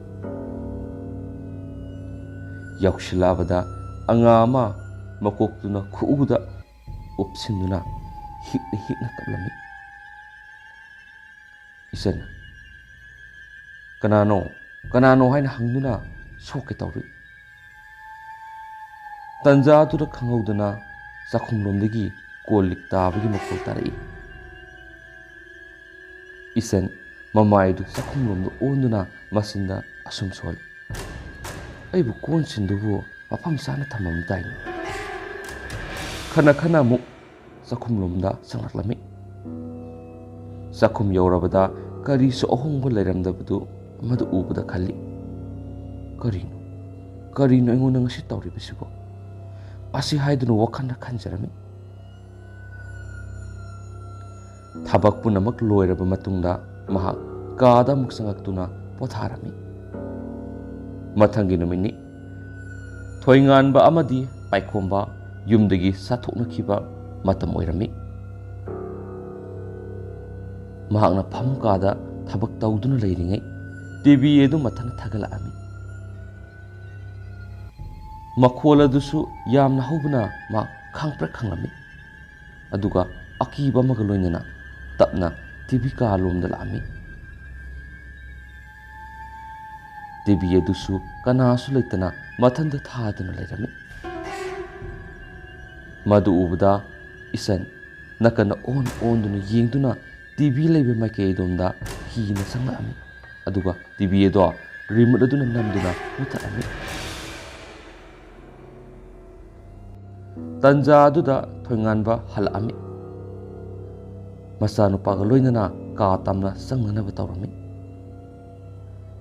ꯌꯧꯁꯤꯜꯂꯛꯂꯕꯗ ꯑꯉꯥꯡ ꯑꯃ ꯃꯀꯣꯛꯇꯨꯅ ꯈꯨꯎꯗ ꯎꯞꯁꯤꯟꯗꯨꯅ ꯍꯤꯛꯅ ꯍꯤꯛꯅ ꯀꯞꯂꯝꯃꯤ꯫ ꯏꯆꯟ, "ꯀꯅꯥꯅꯣ? ꯀꯅꯥꯅꯣ?" ꯍꯥꯏꯅ ꯍꯪꯗꯨꯅ ꯁꯣꯛꯀꯦ ꯇꯧꯔꯤ꯫ ꯇꯟꯖꯥꯗꯨꯗ ꯈꯪꯍꯧꯗꯅ ꯆꯥꯛꯈꯨꯝꯂꯣꯝꯗꯒꯤ ꯀꯣꯜ ꯂꯤꯛ ꯇꯥꯕꯒꯤ ꯃꯈꯣꯜ ꯇꯥꯔꯛꯏ꯫ ꯏꯆꯟ ꯃꯃꯥꯏꯗꯨ ꯆꯥꯛꯈꯨꯝꯂꯣꯝꯗ ꯑꯣꯟꯗꯨꯅ ꯃꯆꯤꯟꯗ ꯑꯁꯨꯝ ꯁꯣꯜꯂꯤ, "ꯑꯩꯕꯨ ꯀꯣꯟꯁꯤꯡꯗꯨꯕꯨ ꯃꯐꯝ ꯆꯥꯅ ꯊꯝꯃꯝꯗꯥꯏꯅꯦ?" ꯈꯅ ꯈꯅ ꯑꯃꯨꯛ ꯆꯥꯛꯈꯨꯝꯂꯣꯝꯗ ꯆꯪꯂꯛꯂꯝꯃꯤ꯫ ꯆꯥꯛꯈꯨꯝ ꯌꯧꯔꯕꯗ ꯀꯔꯤꯁꯨ ꯑꯍꯣꯡꯕ ꯂꯩꯔꯝꯗꯕꯗꯨ ꯃꯗꯨ ꯎꯕꯗ ꯈꯜꯂꯤ, "ꯀꯔꯤꯅꯣ, ꯀꯔꯤꯅꯣ ꯑꯩꯉꯣꯟꯗ ꯉꯁꯤ ꯇꯧꯔꯤꯕꯁꯤꯕꯣ?" ꯑꯁꯤ ꯍꯥꯏꯗꯨꯅ ꯋꯥꯈꯜꯗ ꯈꯟꯖꯔꯝꯃꯤ꯫ ꯊꯕꯛ ꯄꯨꯝꯅꯃꯛ ꯂꯣꯏꯔꯕ ꯃꯇꯨꯡꯗ ꯃꯍꯥꯛ ꯀꯥꯗ ꯑꯃꯨꯛ ꯆꯪꯂꯛꯇꯨꯅ ꯄꯣꯊꯥꯔꯝꯃꯤ꯫ ꯃꯊꯪꯒꯤ ꯅꯨꯃꯤꯠꯅꯤ꯫ ꯊꯣꯏꯉꯥꯟꯕ ꯑꯃꯗꯤ ꯄꯥꯏꯈꯣꯝꯕ ꯌꯨꯝꯗꯒꯤ ꯆꯠꯊꯣꯛꯅꯈꯤꯕ ꯃꯇꯝ ꯑꯣꯏꯔꯝꯃꯤ꯫ ꯃꯍꯥꯛꯅ ꯐꯃꯨꯡ ꯀꯥꯗ ꯊꯕꯛ ꯇꯧꯗꯨꯅ ꯂꯩꯔꯤꯉꯩ ꯇꯤ ꯚꯤ ꯑꯗꯨ ꯃꯊꯟꯇ ꯊꯥꯒꯠꯂꯛꯂꯝꯃꯤ꯫ ꯃꯈꯣꯜ ꯑꯗꯨꯁꯨ ꯌꯥꯝꯅ ꯍꯧꯕꯅ ꯃꯍꯥꯛ ꯈꯪꯄ꯭ꯔꯦꯛ ꯈꯪꯂꯝꯃꯤ꯫ ꯑꯗꯨꯒ ꯑꯀꯤꯕ ꯑꯃꯒ ꯂꯣꯏꯅꯅ ꯇꯞꯅ ꯇꯤ ꯚꯤ ꯀꯥ ꯂꯣꯝꯗ ꯂꯥꯛꯂꯝꯃꯤ꯫ ꯇꯤ ꯚꯤ ꯑꯗꯨꯁꯨ ꯀꯅꯥꯁꯨ ꯂꯩꯇꯅ ꯃꯊꯟꯇ ꯊꯥꯗꯨꯅ ꯂꯩꯔꯝꯃꯤ꯫ ꯃꯗꯨ ꯎꯕꯗ ꯏꯆꯟ ꯅꯥꯀꯟꯗ ꯑꯣꯟ ꯑꯣꯟꯗꯨꯅ ꯌꯦꯡꯗꯨꯅ ꯇꯤ ꯚꯤ ꯂꯩꯕ ꯃꯥꯏꯀꯩ ꯑꯗꯣꯝꯗ ꯀꯤꯅ ꯆꯪꯂꯛꯂꯝꯃꯤ꯫ ꯑꯗꯨꯒ ꯇꯤ ꯚꯤ ꯑꯗꯣ ꯔꯤꯃꯣꯠ ꯑꯗꯨꯅ ꯅꯝꯗꯨꯅ ꯃꯨꯊꯠꯂꯝꯃꯤ꯫ ꯇꯟꯖꯥ ꯑꯗꯨꯗ ꯊꯣꯏꯉꯥꯟꯕ ꯍꯜꯂꯛꯂꯝꯃꯤ꯫ ꯃꯆꯥꯅꯨꯄꯥꯒ ꯂꯣꯏꯅꯅ ꯀꯥ ꯇꯝꯅ ꯆꯪꯅꯅꯕ ꯇꯧꯔꯝꯃꯤ꯫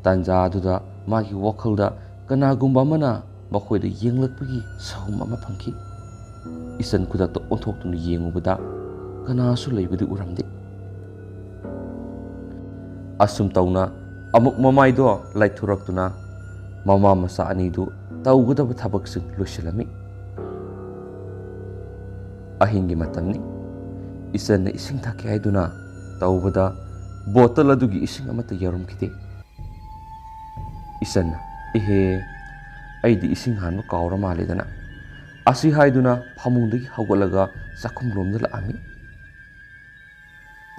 ꯇꯟꯖꯥ ꯑꯗꯨꯗ ꯃꯥꯒꯤ ꯋꯥꯈꯜꯗ ꯀꯅꯥꯒꯨꯝꯕ ꯑꯃꯅ ꯃꯈꯣꯏꯗ ꯌꯦꯡꯂꯛꯄꯒꯤ ꯁꯍꯨꯝ ꯑꯃ ꯐꯪꯈꯤ꯫ ꯏꯆꯟ ꯈꯨꯗꯛꯇ ꯑꯣꯟꯊꯣꯛꯇꯨꯅ ꯌꯦꯡꯂꯨꯕꯗ ꯀꯅꯥꯁꯨ ꯂꯩꯕꯗꯤ ꯎꯔꯝꯗꯦ꯫ ꯑꯁꯨꯝ ꯇꯧꯅ ꯑꯃꯨꯛ ꯃꯃꯥꯏꯗꯣ ꯂꯥꯏꯊꯣꯔꯛꯇꯨꯅ ꯃꯃꯥ ꯃꯆꯥ ꯑꯅꯤꯗꯨ ꯇꯧꯒꯗꯕ ꯊꯕꯛꯁꯤꯡ ꯂꯣꯏꯁꯤꯜꯂꯝꯃꯤ꯫ ꯑꯍꯤꯡꯒꯤ ꯃꯇꯝꯅꯤ꯫ ꯏꯆꯟꯅ ꯏꯁꯤꯡ ꯊꯛꯀꯦ ꯍꯥꯏꯗꯨꯅ ꯇꯧꯕꯗ ꯕꯣꯇꯜ ꯑꯗꯨꯒꯤ ꯏꯁꯤꯡ ꯑꯃꯠꯇ ꯌꯥꯎꯔꯝꯈꯤꯗꯦ꯫ ꯏꯆꯟꯅ, "ꯏꯍꯦ, ꯑꯩꯗꯤ ꯏꯁꯤꯡ ꯍꯥꯟꯕ ꯀꯥꯎꯔ ꯃꯥꯜꯂꯦꯗꯅ" ꯑꯁꯤ ꯍꯥꯏꯗꯨꯅ ꯐꯃꯨꯡꯗꯒꯤ ꯍꯧꯒꯠꯂꯒ ꯆꯥꯛꯈꯨꯝꯂꯣꯝꯗ ꯂꯥꯛꯑꯝꯃꯤ꯫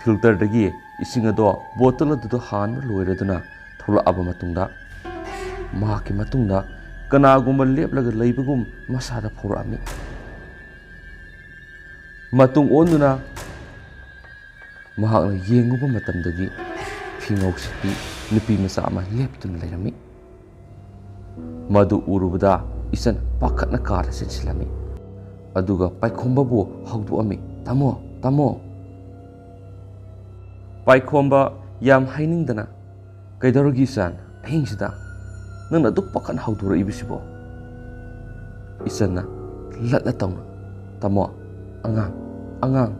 ꯐꯤꯜꯇꯔꯗꯒꯤ ꯏꯁꯤꯡ ꯑꯗꯣ ꯕꯣꯇꯜ ꯑꯗꯨꯗ ꯍꯥꯟꯕ ꯂꯣꯏꯔꯗꯨꯅ ꯊꯣꯛꯂꯛꯑꯕ ꯃꯇꯨꯡꯗ, ꯃꯍꯥꯛꯀꯤ ꯃꯇꯨꯡꯗ ꯀꯅꯥꯒꯨꯝꯕ ꯂꯦꯞꯂꯒ ꯂꯩꯕꯒꯨꯝ ꯃꯁꯥꯗ ꯐꯥꯎꯔꯛꯑꯝꯃꯤ꯫ ꯃꯇꯨꯡ ꯑꯣꯟꯗꯨꯅ ꯃꯍꯥꯛꯅ ꯌꯦꯡꯉꯨꯕ ꯃꯇꯝꯗꯗꯤ ꯐꯤꯉꯧ ꯁꯦꯠꯄꯤ ꯅꯨꯄꯤ ꯃꯆꯥ ꯑꯃ ꯂꯦꯞꯇꯨꯅ ꯂꯩꯔꯝꯃꯤ꯫ ꯃꯗꯨ ꯎꯔꯨꯕꯗ ꯏꯆꯟ ꯄꯥꯈꯠꯅ ꯀꯥꯗ ꯆꯦꯟꯁꯤꯜꯂꯝꯃꯤ꯫ ꯑꯗꯨꯒ ꯄꯥꯏꯈꯣꯝꯕꯕꯨ ꯍꯧꯗꯣꯛꯑꯝꯃꯤ, "ꯇꯥꯃꯣ, ꯇꯥꯃꯣ!" ꯄꯥꯏꯈꯣꯝꯕ ꯌꯥꯝ ꯍꯥꯏꯅꯤꯡꯗꯅ, "ꯀꯩꯗꯧꯔꯒꯦ ꯏꯆꯟ, ꯑꯍꯤꯡꯁꯤꯗ ꯅꯪꯅ ꯑꯗꯨꯛ ꯄꯥꯈꯠꯅ ꯍꯧꯗꯣꯔꯛꯏꯕꯁꯤꯕꯣ?" ꯏꯆꯟꯅ ꯂꯠꯂ ꯇꯧꯅ, "ꯇꯥꯃꯣ, ꯑꯉꯥꯡ, ꯑꯉꯥꯡ"꯫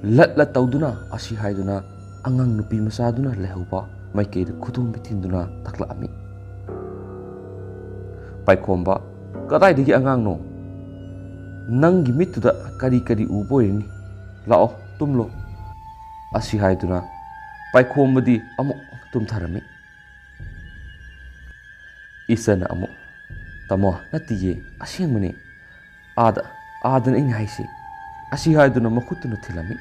ꯂꯠꯂ ꯇꯧꯗꯨꯅ ꯑꯁꯤ ꯍꯥꯏꯗꯨꯅ ꯑꯉꯥꯡ ꯅꯨꯄꯤ ꯃꯆꯥꯗꯨꯅ ꯂꯩꯍꯧꯕ ꯃꯥꯏꯀꯩꯗ ꯈꯨꯗꯣꯝꯕꯤ ꯊꯤꯟꯗꯨꯅ ꯇꯛꯂꯛꯑꯝꯃꯤ꯫ ꯄꯥꯏꯈꯣꯝꯕ, "ꯀꯗꯥꯏꯗꯒꯤ ꯑꯉꯥꯡꯅꯣ? ꯅꯪꯒꯤ ꯃꯤꯠꯇꯨꯗ ꯀꯔꯤ ꯀꯔꯤ ꯎꯕ ꯑꯣꯏꯔꯤꯅꯤ? ꯂꯥꯛꯑꯣ, ꯇꯨꯝꯂꯣ"꯫ ꯑꯁꯤ ꯍꯥꯏꯗꯨꯅ ꯄꯥꯏꯈꯣꯝꯕꯗꯤ ꯑꯃꯨꯛ ꯇꯨꯝꯊꯔꯝꯃꯤ꯫ ꯏꯆꯟꯅ ꯑꯃꯨꯛ, "ꯇꯥꯃꯣ, ꯅꯠꯇꯤꯌꯦ, ꯑꯁꯦꯡꯕꯅꯦ꯫ ꯑꯥꯗ, ꯑꯥꯗꯅ ꯑꯩꯅ ꯍꯥꯏꯁꯦ"꯫ ꯑꯁꯤ ꯍꯥꯏꯗꯨꯅ ꯃꯈꯨꯠꯇꯨꯅ ꯊꯤꯜꯂꯝꯃꯤ꯫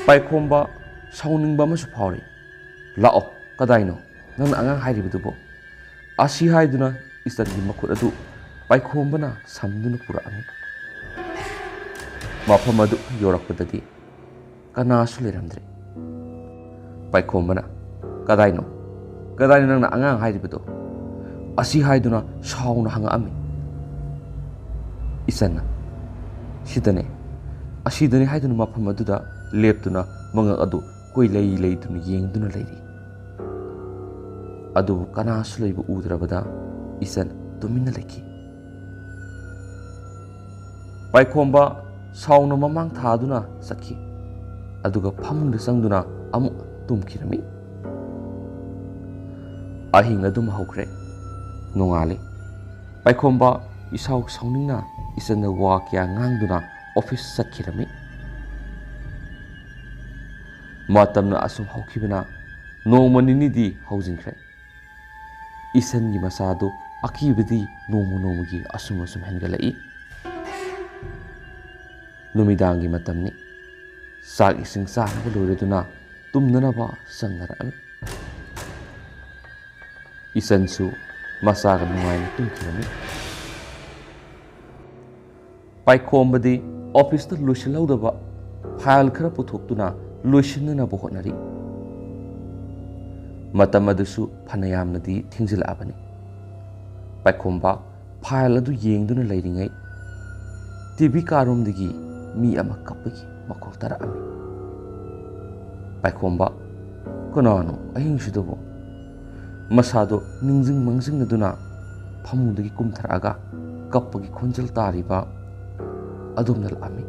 ꯄꯥꯏꯈꯣꯝꯕ ꯁꯥꯎꯅꯤꯡꯕ ꯑꯃꯁꯨ ꯐꯥꯎꯔꯤ꯫ "ꯂꯥꯛꯑꯣ, ꯀꯗꯥꯏꯅꯣ ꯅꯪꯅ ꯑꯉꯥꯡ ꯍꯥꯏꯔꯤꯕꯗꯨꯕꯣ?" ꯑꯁꯤ ꯍꯥꯏꯗꯨꯅ ꯏꯆꯟꯒꯤ ꯃꯈꯨꯠ ꯑꯗꯨ ꯄꯥꯏꯈꯣꯝꯕꯅ ꯁꯝꯗꯨꯅ ꯄꯨꯔꯛꯑꯝꯃꯤ꯫ ꯃꯐꯝ ꯑꯗꯨ ꯌꯧꯔꯛꯄꯗꯗꯤ ꯀꯅꯥꯁꯨ ꯂꯩꯔꯝꯗ꯭ꯔꯦ꯫ ꯄꯥꯏꯈꯣꯝꯕꯅ, "ꯀꯗꯥꯏꯅꯣ? ꯀꯗꯥꯏꯅꯣ ꯅꯪꯅ ꯑꯉꯥꯡ ꯍꯥꯏꯔꯤꯕꯗꯣ?" ꯑꯁꯤ ꯍꯥꯏꯗꯨꯅ ꯁꯥꯎꯅ ꯍꯪꯉꯛꯑꯝꯃꯤ꯫ ꯏꯆꯟꯅ, "ꯁꯤꯗꯅꯦ, ꯑꯁꯤꯗꯅꯦ" ꯍꯥꯏꯗꯨꯅ ꯃꯐꯝ ꯑꯗꯨꯗ ꯂꯦꯞꯇꯨꯅ ꯃꯉꯛ ꯑꯗꯨ ꯀꯣꯏꯂꯩ ꯂꯩꯗꯨꯅ ꯌꯦꯡꯗꯨꯅ ꯂꯩꯔꯤ꯫ ꯑꯗꯨꯕꯨ ꯀꯅꯥꯁꯨ ꯂꯩꯕ ꯎꯗ꯭ꯔꯕꯗ ꯏꯆꯟ ꯇꯨꯃꯤꯟꯅ ꯂꯩꯈꯤ꯫ ꯄꯥꯏꯈꯣꯝꯕ ꯁꯥꯎꯅ ꯃꯃꯥꯡ ꯊꯥꯗꯨꯅ ꯆꯠꯈꯤ꯫ ꯑꯗꯨꯒ ꯐꯃꯨꯡꯗ ꯆꯪꯗꯨꯅ ꯑꯃꯨꯛ ꯇꯨꯝꯈꯤꯔꯝꯃꯤ꯫ ꯑꯍꯤꯡ ꯑꯗꯨꯝ ꯍꯧꯈ꯭ꯔꯦ꯫ ꯅꯣꯡꯉꯥꯜꯂꯤ꯫ ꯄꯥꯏꯈꯣꯝꯕ ꯏꯁꯥꯎ ꯁꯥꯎꯅꯤꯡꯅ ꯏꯆꯟꯗ ꯋꯥ ꯀꯌꯥ ꯉꯥꯡꯗꯨꯅ ꯑꯣꯐꯤꯁ ꯆꯠꯈꯤꯔꯝꯃꯤ꯫ ꯃꯇꯝꯅ ꯑꯁꯨꯝ ꯍꯧꯈꯤꯕꯅ ꯅꯣꯡꯃ ꯅꯤꯅꯤꯗꯤ ꯍꯧꯖꯤꯟꯈ꯭ꯔꯦ꯫ ꯏꯁꯟꯒꯤ ꯃꯁꯥꯗꯨ ꯑꯀꯤꯕꯗꯤ ꯅꯣꯡꯃ ꯅꯣꯡꯃꯒꯤ ꯑꯁꯨꯝ ꯑꯁꯨꯝ ꯍꯦꯟꯒꯠꯂꯛꯏ꯫ ꯅꯨꯃꯤꯗꯥꯡꯒꯤ ꯃꯇꯝꯅꯤ꯫ ꯆꯥꯛ ꯏꯁꯤꯡ ꯆꯥꯅꯕ ꯂꯣꯏꯔꯗꯨꯅ ꯇꯨꯝꯅꯅꯕ ꯆꯪꯅꯔꯛꯑꯝꯃꯤ꯫ ꯏꯆꯟꯁꯨ ꯃꯆꯥꯒ ꯅꯨꯡꯉꯥꯏꯅ ꯇꯨꯝꯈꯤꯔꯝꯃꯤ꯫ ꯄꯥꯏꯈꯣꯝꯕꯗꯤ ꯑꯣꯐꯤꯁꯇ ꯂꯣꯏꯁꯤꯜꯍꯧꯗꯕ ꯐꯥꯏꯜ ꯈꯔ ꯄꯨꯊꯣꯛꯇꯨꯅ ꯂꯣꯏꯁꯤꯟꯅꯅꯕ ꯍꯣꯠꯅꯔꯤ꯫ ꯃꯇꯝ ꯑꯗꯨꯁꯨ ꯐꯅꯌꯥꯝꯅꯗꯤ ꯊꯦꯡꯖꯤꯜꯂꯛꯑꯕꯅꯤ꯫ ꯄꯥꯏꯈꯣꯝꯕ ꯐꯥꯏꯜ ꯑꯗꯨ ꯌꯦꯡꯗꯨꯅ ꯂꯩꯔꯤꯉꯩ ꯇꯤ ꯚꯤ ꯀꯥꯔꯣꯝꯗꯒꯤ ꯃꯤ ꯑꯃ ꯀꯞꯄꯒꯤ ꯃꯈꯣꯜ ꯇꯥꯔꯛꯑꯝꯃꯤ꯫ ꯄꯥꯏꯈꯣꯝꯕ, "ꯀꯅꯥꯅꯣ ꯑꯍꯤꯡꯁꯤꯗꯕꯨ?" ꯃꯁꯥꯗꯣ ꯅꯤꯡꯁꯤꯡ ꯃꯥꯡꯖꯤꯡꯅꯗꯨꯅ ꯐꯃꯨꯡꯗꯒꯤ ꯀꯨꯝꯊꯔꯛꯑꯒ ꯀꯞꯄꯒꯤ ꯈꯣꯟꯖꯦꯜ ꯇꯥꯔꯤꯕ ꯑꯗꯣꯝꯗ ꯂꯥꯛꯑꯝꯃꯤ꯫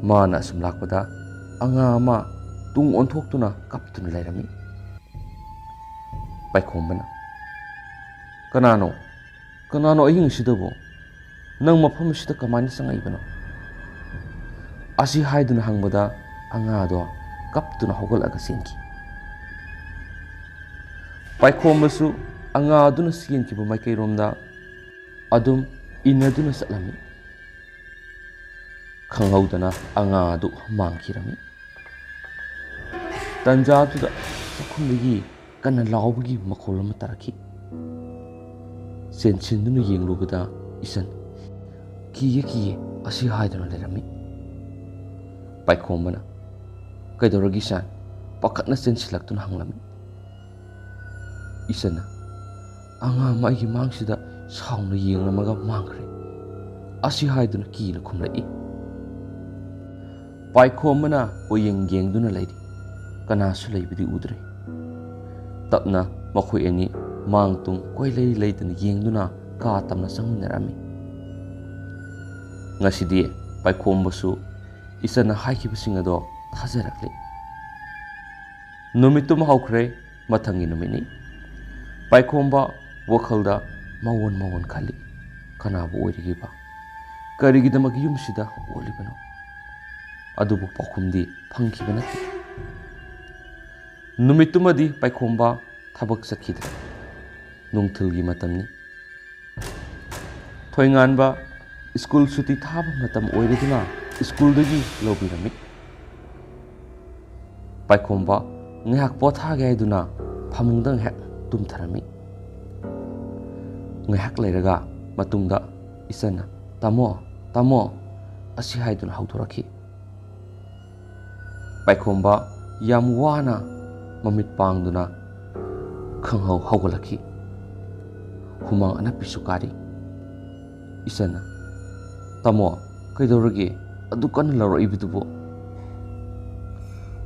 ꯃꯥꯅ ꯑꯁꯨꯝ ꯂꯥꯛꯄꯗ ꯑꯉꯥꯡ ꯑꯃ ꯇꯨꯡ ꯑꯣꯟꯊꯣꯛꯇꯨꯅ ꯀꯞꯇꯨꯅ ꯂꯩꯔꯝꯃꯤ꯫ ꯄꯥꯏꯈꯣꯝꯕꯅ, "ꯀꯅꯥꯅꯣ? ꯀꯅꯥꯅꯣ ꯑꯍꯤꯡ ꯑꯁꯤꯗꯕꯨ? ꯅꯪ ꯃꯐꯝ ꯑꯁꯤꯗ ꯀꯃꯥꯏꯅ ꯆꯪꯉꯛꯏꯕꯅꯣ?" ꯑꯁꯤ ꯍꯥꯏꯗꯨꯅ ꯍꯪꯕꯗ ꯑꯉꯥꯗꯣ ꯀꯞꯇꯨꯅ ꯍꯧꯒꯠꯂꯒ ꯆꯦꯟꯈꯤ꯫ ꯄꯥꯏꯈꯣꯝꯕꯁꯨ ꯑꯉꯥꯗꯨꯅ ꯆꯦꯟꯈꯤꯕ ꯃꯥꯏꯀꯩꯔꯣꯝꯗ ꯑꯗꯨꯝ ꯏꯟꯅꯗꯨꯅ ꯆꯠꯂꯝꯃꯤ꯫ ꯈꯪꯍꯧꯗꯅ ꯑꯉꯥ ꯑꯗꯨ ꯃꯥꯡꯈꯤꯔꯝꯃꯤ꯫ ꯇꯟꯖꯥꯗꯨꯗ ꯆꯥꯛꯈꯨꯝꯗꯒꯤ ꯀꯟꯅ ꯂꯥꯎꯕꯒꯤ ꯃꯈꯣꯜ ꯑꯃ ꯇꯥꯔꯛꯈꯤ꯫ ꯆꯦꯟꯁꯤꯟꯗꯨꯅ ꯌꯦꯡꯂꯨꯕꯗ ꯏꯆꯟ, "ꯀꯤꯌꯦ, ꯀꯤꯌꯦ" ꯑꯁꯤ ꯍꯥꯏꯗꯨꯅ ꯂꯩꯔꯝꯃꯤ꯫ ꯄꯥꯏꯈꯣꯝꯕꯅ, "ꯀꯩꯗꯧꯔꯒꯦ ꯏꯆꯟ?" ꯄꯥꯈꯠꯅ ꯆꯦꯟꯁꯤꯜꯂꯛꯇꯨꯅ ꯍꯪꯂꯝꯃꯤ꯫ ꯏꯆꯟꯅ, "ꯑꯉꯥꯡ ꯑꯃ ꯑꯩꯒꯤ ꯃꯥꯡꯁꯤꯗ ꯁꯥꯎꯅ ꯌꯦꯡꯂꯝꯃꯒ ꯃꯥꯡꯈ꯭ꯔꯦ" ꯑꯁꯤ ꯍꯥꯏꯗꯨꯅ ꯀꯤꯅ ꯈꯨꯝꯂꯛꯏ꯫ ꯄꯥꯏꯈꯣꯝꯕꯅ ꯀꯣꯌꯦꯡ ꯌꯦꯡꯗꯨꯅ ꯂꯩꯔꯤ꯫ ꯀꯅꯥꯁꯨ ꯂꯩꯕꯗꯤ ꯎꯗ꯭ꯔꯦ꯫ ꯇꯞꯅ ꯃꯈꯣꯏ ꯑꯅꯤ ꯃꯥꯡ ꯇꯨꯡ ꯀꯣꯏꯂꯩ ꯂꯩꯗꯅ ꯌꯦꯡꯗꯨꯅ ꯀꯥ ꯇꯝꯅ ꯆꯪꯃꯤꯟꯅꯔꯝꯃꯤ꯫ ꯉꯁꯤꯗꯤ ꯄꯥꯏꯈꯣꯝꯕꯁꯨ ꯏꯆꯟꯅ ꯍꯥꯏꯈꯤꯕꯁꯤꯡ ꯑꯗꯣ ꯊꯥꯖꯔꯛꯂꯦ꯫ ꯅꯨꯃꯤꯠꯇꯨꯃ ꯍꯧꯈ꯭ꯔꯦ, ꯃꯊꯪꯒꯤ ꯅꯨꯃꯤꯠꯅꯤ꯫ ꯄꯥꯏꯈꯣꯝꯕ ꯋꯥꯈꯜꯗ ꯃꯑꯣꯟ ꯃꯑꯣꯟ ꯈꯜꯂꯤ꯫ ꯀꯅꯥꯕꯨ ꯑꯣꯏꯔꯤꯒꯦꯕ? ꯀꯔꯤꯒꯤꯗꯃꯛ ꯌꯨꯝꯁꯤꯗ ꯑꯣꯜꯂꯤꯕꯅꯣ? ꯑꯗꯨꯕꯨ ꯄꯥꯎꯈꯨꯝꯗꯤ ꯐꯪꯈꯤꯕ ꯅꯠꯇꯦ꯫ ꯅꯨꯃꯤꯠꯇꯨꯃꯗꯤ ꯄꯥꯏꯈꯣꯝꯕ ꯊꯕꯛ ꯆꯠꯈꯤꯗ꯭ꯔꯦ꯫ ꯅꯨꯡꯊꯤꯜꯒꯤ ꯃꯇꯝꯅꯤ꯫ ꯊꯣꯏꯉꯥꯟꯕ ꯁ꯭ꯀꯨꯜ ꯁꯨꯇꯤ ꯊꯥꯕ ꯃꯇꯝ ꯑꯣꯏꯔꯗꯨꯅ ꯁ꯭ꯀꯨꯜꯗꯒꯤ ꯂꯧꯕꯤꯔꯝꯃꯤ꯫ ꯄꯥꯏꯈꯣꯝꯕ ꯉꯥꯏꯍꯥꯛ ꯄꯣꯊꯥꯒꯦ ꯍꯥꯏꯗꯨꯅ ꯐꯃꯨꯡꯗ ꯉꯥꯏꯍꯥꯛ ꯇꯨꯝꯊꯔꯝꯃꯤ꯫ ꯉꯥꯏꯍꯥꯛ ꯂꯩꯔꯒ ꯃꯇꯨꯡꯗ ꯏꯆꯟꯅ, "ꯇꯥꯃꯣ, ꯇꯥꯃꯣ" ꯑꯁꯤ ꯍꯥꯏꯗꯨꯅ ꯍꯧꯗꯣꯔꯛꯈꯤ꯫ ꯄꯥꯏꯈꯣꯝꯕ ꯌꯥꯝ ꯋꯥꯅ ꯃꯃꯤꯠ ꯄꯥꯡꯗꯨꯅ ꯈꯪꯍꯧ ꯍꯧꯒꯠꯂꯛꯈꯤ꯫ ꯍꯨꯃꯥꯡ ꯑꯅꯞꯄꯤꯁꯨ ꯀꯥꯔꯤ꯫ ꯏꯆꯟꯅ, "ꯇꯥꯃꯣ, ꯀꯩꯗꯧꯔꯒꯦ? ꯑꯗꯨ ꯀꯟꯅ ꯂꯥꯎꯔꯛꯏꯕꯗꯨꯕꯨ?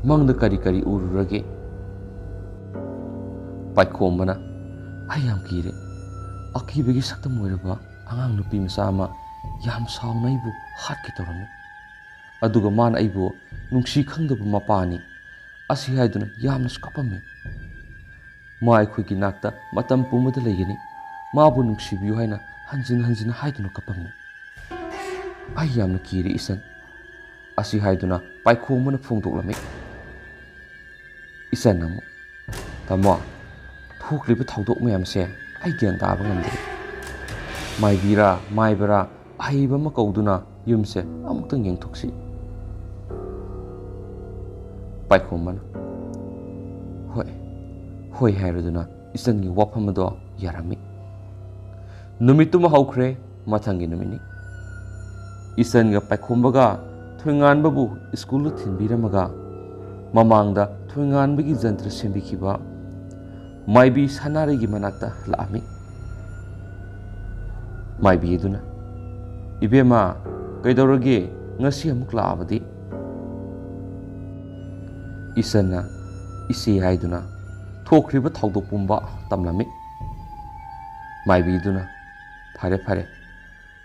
ꯃꯪꯗ ꯀꯔꯤ ꯀꯔꯤ ꯎꯔꯨꯔꯒꯦ?" ꯄꯥꯏꯈꯣꯝꯕꯅ, "ꯑꯩ ꯌꯥꯝ ꯀꯤꯔꯦ꯫ ꯑꯀꯤꯕꯒꯤ ꯁꯛꯇꯝ ꯑꯣꯏꯔꯕ ꯑꯉꯥꯡ ꯅꯨꯄꯤ ꯃꯆꯥ ꯑꯃ ꯌꯥꯝ ꯁꯥꯎꯅ ꯑꯩꯕꯨ ꯍꯥꯠꯀꯦ ꯇꯧꯔꯝꯃꯤ꯫ ꯑꯗꯨꯒ ꯃꯥꯅ ꯑꯩꯕꯨ ꯅꯨꯡꯁꯤ ꯈꯪꯗꯕ ꯃꯄꯥꯅꯤ ꯑꯁꯤ ꯍꯥꯏꯗꯨꯅ ꯌꯥꯝꯅꯁꯨ ꯀꯞꯄꯝꯃꯤ꯫ ꯃꯥ ꯑꯩꯈꯣꯏꯒꯤ ꯅꯥꯛꯇ ꯃꯇꯝ ꯄꯨꯝꯕꯗ ꯂꯩꯒꯅꯤ꯫ ꯃꯥꯕꯨ ꯅꯨꯡꯁꯤꯕꯤꯌꯨ ꯍꯥꯏꯅ ꯍꯟꯖꯤꯟ ꯍꯟꯖꯤꯟ ꯍꯥꯏꯗꯨꯅ ꯀꯞꯄꯝꯃꯤ꯫ ꯑꯩ ꯌꯥꯝꯅ ꯀꯤꯔꯦ ꯏꯆꯟ" ꯑꯁꯤ ꯍꯥꯏꯗꯨꯅ ꯄꯥꯏꯈꯣꯝꯕꯅ ꯐꯣꯡꯗꯣꯛꯂꯝꯃꯤ꯫ ꯏꯆꯟ ꯑꯃꯨꯛ, "ꯇꯥꯃꯣ, ꯊꯣꯛꯂꯤꯕ ꯊꯧꯗꯣꯛ ꯃꯌꯥꯝꯁꯦ ꯑꯩ ꯒ꯭ꯌꯥꯟ ꯇꯥꯕ ꯉꯝꯗ꯭ꯔꯦ꯫ ꯃꯥꯏꯕꯤꯔꯥ, ꯃꯥꯏꯕꯔꯥ, ꯑꯍꯩꯕ ꯑꯃ ꯀꯧꯗꯨꯅ ꯌꯨꯝꯁꯦ ꯑꯃꯨꯛꯇꯪ ꯌꯦꯡꯊꯣꯛꯁꯤ꯫" ꯄꯥꯏꯈꯣꯝꯕꯅ, "ꯍꯣꯏ, ꯍꯣꯏ" ꯍꯥꯏꯔꯗꯨꯅ ꯏꯆꯟꯒꯤ ꯋꯥꯐꯝ ꯑꯗꯣ ꯌꯥꯔꯝꯃꯤ꯫ ꯅꯨꯃꯤꯠꯇꯨꯃ ꯍꯧꯈ꯭ꯔꯦ꯫ ꯃꯊꯪꯒꯤ ꯅꯨꯃꯤꯠꯅꯤ꯫ ꯏꯆꯟꯒ ꯄꯥꯏꯈꯣꯝꯕꯒ ꯊꯣꯏꯉꯥꯟꯕꯕꯨ ꯁ꯭ꯀꯨꯜꯗ ꯊꯤꯟꯕꯤꯔꯝꯃꯒ ꯃꯃꯥꯡꯗ ꯊꯣꯏꯉꯥꯟꯕꯒꯤ ꯖꯟꯇ꯭ꯔ ꯁꯦꯝꯕꯤꯈꯤꯕ ꯃꯥꯏꯕꯤ ꯁꯅꯥꯔꯩꯒꯤ ꯃꯅꯥꯛꯇ ꯂꯥꯛꯑꯝꯃꯤ꯫ ꯃꯥꯏꯕꯤ ꯑꯗꯨꯅ, "ꯏꯕꯦꯝꯃ, ꯀꯩꯗꯧꯔꯒꯦ? ꯉꯁꯤ ꯑꯃꯨꯛ ꯂꯥꯛꯑꯕꯗꯤ?" ꯏꯆꯟꯅ "ꯏꯆꯦ" ꯍꯥꯏꯗꯨꯅ ꯊꯣꯛꯈ꯭ꯔꯤꯕ ꯊꯧꯗꯣꯛ ꯄꯨꯝꯕ ꯇꯝꯂꯝꯃꯤ꯫ ꯃꯥꯏꯕꯤꯗꯨꯅ, "ꯐꯔꯦ, ꯐꯔꯦ,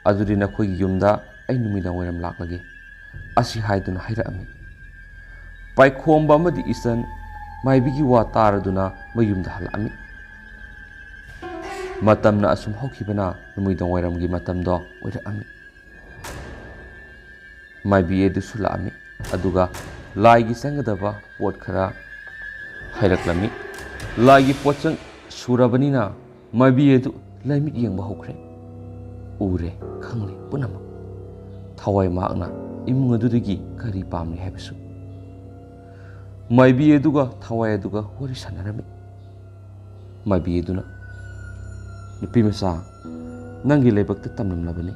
ꯑꯗꯨꯗꯤ ꯅꯈꯣꯏꯒꯤ ꯌꯨꯝꯗ ꯑꯩ ꯅꯨꯃꯤꯗꯥꯡ ꯋꯥꯏꯔꯝ ꯂꯥꯛꯂꯒꯦ" ꯑꯁꯤ ꯍꯥꯏꯗꯨꯅ ꯍꯥꯏꯔꯛꯑꯝꯃꯤ꯫ ꯄꯥꯏꯈꯣꯝꯕ ꯑꯃꯗꯤ ꯏꯆꯟ ꯃꯥꯏꯕꯤꯒꯤ ꯋꯥ ꯇꯥꯔꯗꯨꯅ ꯃꯌꯨꯝꯗ ꯍꯜꯂꯛꯑꯝꯃꯤ꯫ ꯃꯇꯝꯅ ꯑꯁꯨꯝ ꯍꯧꯈꯤꯕꯅ ꯅꯨꯃꯤꯗꯥꯡ ꯋꯥꯏꯔꯝꯒꯤ ꯃꯇꯝꯗꯣ ꯑꯣꯏꯔꯛꯑꯝꯃꯤ꯫ ꯃꯥꯏꯕꯤ ꯑꯗꯨꯁꯨ ꯂꯥꯛꯑꯝꯃꯤ꯫ ꯑꯗꯨꯒ ꯂꯥꯏꯒꯤ ꯆꯪꯒꯗꯕ ꯄꯣꯠ ꯈꯔ ꯍꯥꯏꯔꯛꯂꯝꯃꯤ꯫ ꯂꯥꯏꯒꯤ ꯄꯣꯠꯆꯪ ꯁꯨꯔꯕꯅꯤꯅ ꯃꯥꯏꯕꯤ ꯑꯗꯨ ꯂꯥꯏꯃꯤꯠ ꯌꯦꯡꯕ ꯍꯧꯈ꯭ꯔꯦ꯫ ꯎꯔꯦ, ꯈꯪꯂꯦ ꯄꯨꯝꯅꯃꯛ꯫ ꯊꯋꯥꯏ ꯃꯍꯥꯛꯅ ꯏꯃꯨꯡ ꯑꯗꯨꯗꯒꯤ ꯀꯔꯤ ꯄꯥꯝꯂꯤ ꯍꯥꯏꯕꯁꯨ꯫ ꯃꯥꯏꯕꯤ ꯑꯗꯨꯒ ꯊꯋꯥꯏ ꯑꯗꯨꯒ ꯋꯥꯔꯤ ꯁꯥꯟꯅꯔꯝꯃꯤ꯫ ꯃꯥꯏꯕꯤ ꯑꯗꯨꯅ, "ꯅꯨꯄꯤ ꯃꯆꯥ, ꯅꯪꯒꯤ ꯂꯥꯏꯕꯛꯇ ꯇꯝꯂꯝꯂꯕꯅꯤ꯫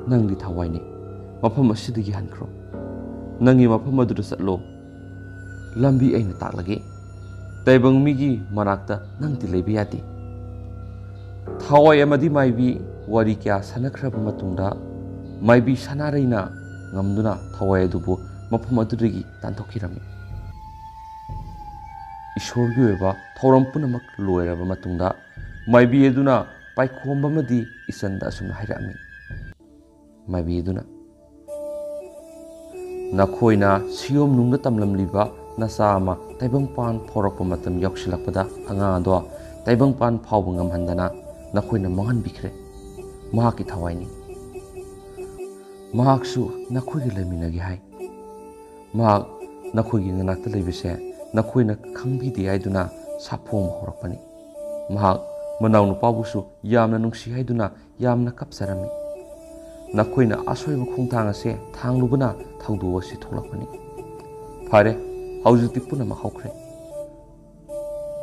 ꯅꯪꯗꯤ ꯊꯋꯥꯏꯅꯤ꯫ ꯃꯐꯝ ꯑꯁꯤꯗꯒꯤ ꯍꯟꯈ꯭ꯔꯣ꯫ ꯅꯪꯒꯤ ꯃꯐꯝ ꯑꯗꯨꯗ ꯆꯠꯂꯣ꯫ ꯂꯝꯕꯤ ꯑꯩꯅ ꯇꯥꯛꯂꯒꯦ꯫ ꯇꯥꯏꯕꯪ ꯃꯤꯒꯤ ꯃꯅꯥꯛꯇ ꯅꯪꯗꯤ ꯂꯩꯕ ꯌꯥꯗꯦ꯫" ꯊꯋꯥꯏ ꯑꯃꯗꯤ ꯃꯥꯏꯕꯤ ꯋꯥꯔꯤ ꯀꯌꯥ ꯁꯥꯟꯅꯈ꯭ꯔꯕ ꯃꯇꯨꯡꯗ, ꯃꯥꯏꯕꯤ ꯁꯅꯥꯔꯩꯅ ꯉꯝꯗꯨꯅ ꯊꯋꯥꯏ ꯑꯗꯨꯕꯨ ꯃꯐꯝ ꯑꯗꯨꯗꯒꯤ ꯇꯥꯟꯊꯣꯛꯈꯤꯔꯝꯃꯤ꯫ ꯏꯁꯣꯔꯒꯤ ꯑꯣꯏꯕ ꯊꯧꯔꯝ ꯄꯨꯝꯅꯃꯛ ꯂꯣꯏꯔꯕ ꯃꯇꯨꯡꯗ, ꯃꯥꯏꯕꯤ ꯑꯗꯨꯅ ꯄꯥꯏꯈꯣꯝꯕ ꯑꯃꯗꯤ ꯏꯆꯟꯗ ꯑꯁꯨꯝꯅ ꯍꯥꯏꯔꯛꯑꯝꯃꯤ꯫ ꯃꯥꯏꯕꯤ ꯑꯗꯨꯅ, "ꯅꯈꯣꯏꯅ ꯁꯤꯌꯣꯝ ꯅꯨꯡꯗ ꯇꯝꯂꯝꯂꯤꯕ ꯅꯆꯥ ꯑꯃ ꯇꯥꯏꯕꯪꯄꯥꯟ ꯐꯥꯎꯔꯛꯄ ꯃꯇꯝ ꯌꯧꯁꯤꯜꯂꯛꯄꯗ, ꯑꯉꯥꯡ ꯑꯗꯣ ꯇꯥꯏꯕꯪꯄꯥꯟ ꯐꯥꯎꯕ ꯉꯝꯍꯟꯗꯅ ꯅꯈꯣꯏꯅ ꯃꯥꯡꯍꯟꯕꯤꯈ꯭ꯔꯦ꯫ ꯃꯍꯥꯛꯀꯤ ꯊꯋꯥꯏꯅꯤ꯫ ꯃꯍꯥꯛꯁꯨ ꯅꯈꯣꯏꯒ ꯂꯩꯃꯤꯟꯅꯒꯦ ꯍꯥꯏ꯫ ꯃꯍꯥꯛ ꯅꯈꯣꯏꯒꯤ ꯅꯅꯥꯛꯇ ꯂꯩꯕꯁꯦ ꯅꯈꯣꯏꯅ ꯈꯪꯕꯤꯗꯦ ꯍꯥꯏꯗꯨꯅ ꯁꯥꯐꯣꯡꯕ ꯍꯧꯔꯛꯄꯅꯤ꯫ ꯃꯍꯥꯛ ꯃꯅꯥꯎꯅꯨꯄꯥꯕꯨꯁꯨ ꯌꯥꯝꯅ ꯅꯨꯡꯁꯤ ꯍꯥꯏꯗꯨꯅ ꯌꯥꯝꯅ ꯀꯞꯆꯔꯝꯃꯤ꯫ ꯅꯈꯣꯏꯅ ꯑꯁꯣꯏꯕ ꯈꯣꯡꯊꯥꯡ ꯑꯁꯦ ꯊꯥꯡꯂꯨꯕꯅ ꯊꯧꯗꯣꯛ ꯑꯁꯤ ꯊꯣꯛꯂꯛꯄꯅꯤ꯫ ꯐꯔꯦ, ꯍꯧꯖꯤꯛꯇꯤ ꯄꯨꯝꯅꯃꯛ ꯍꯧꯈ꯭ꯔꯦ꯫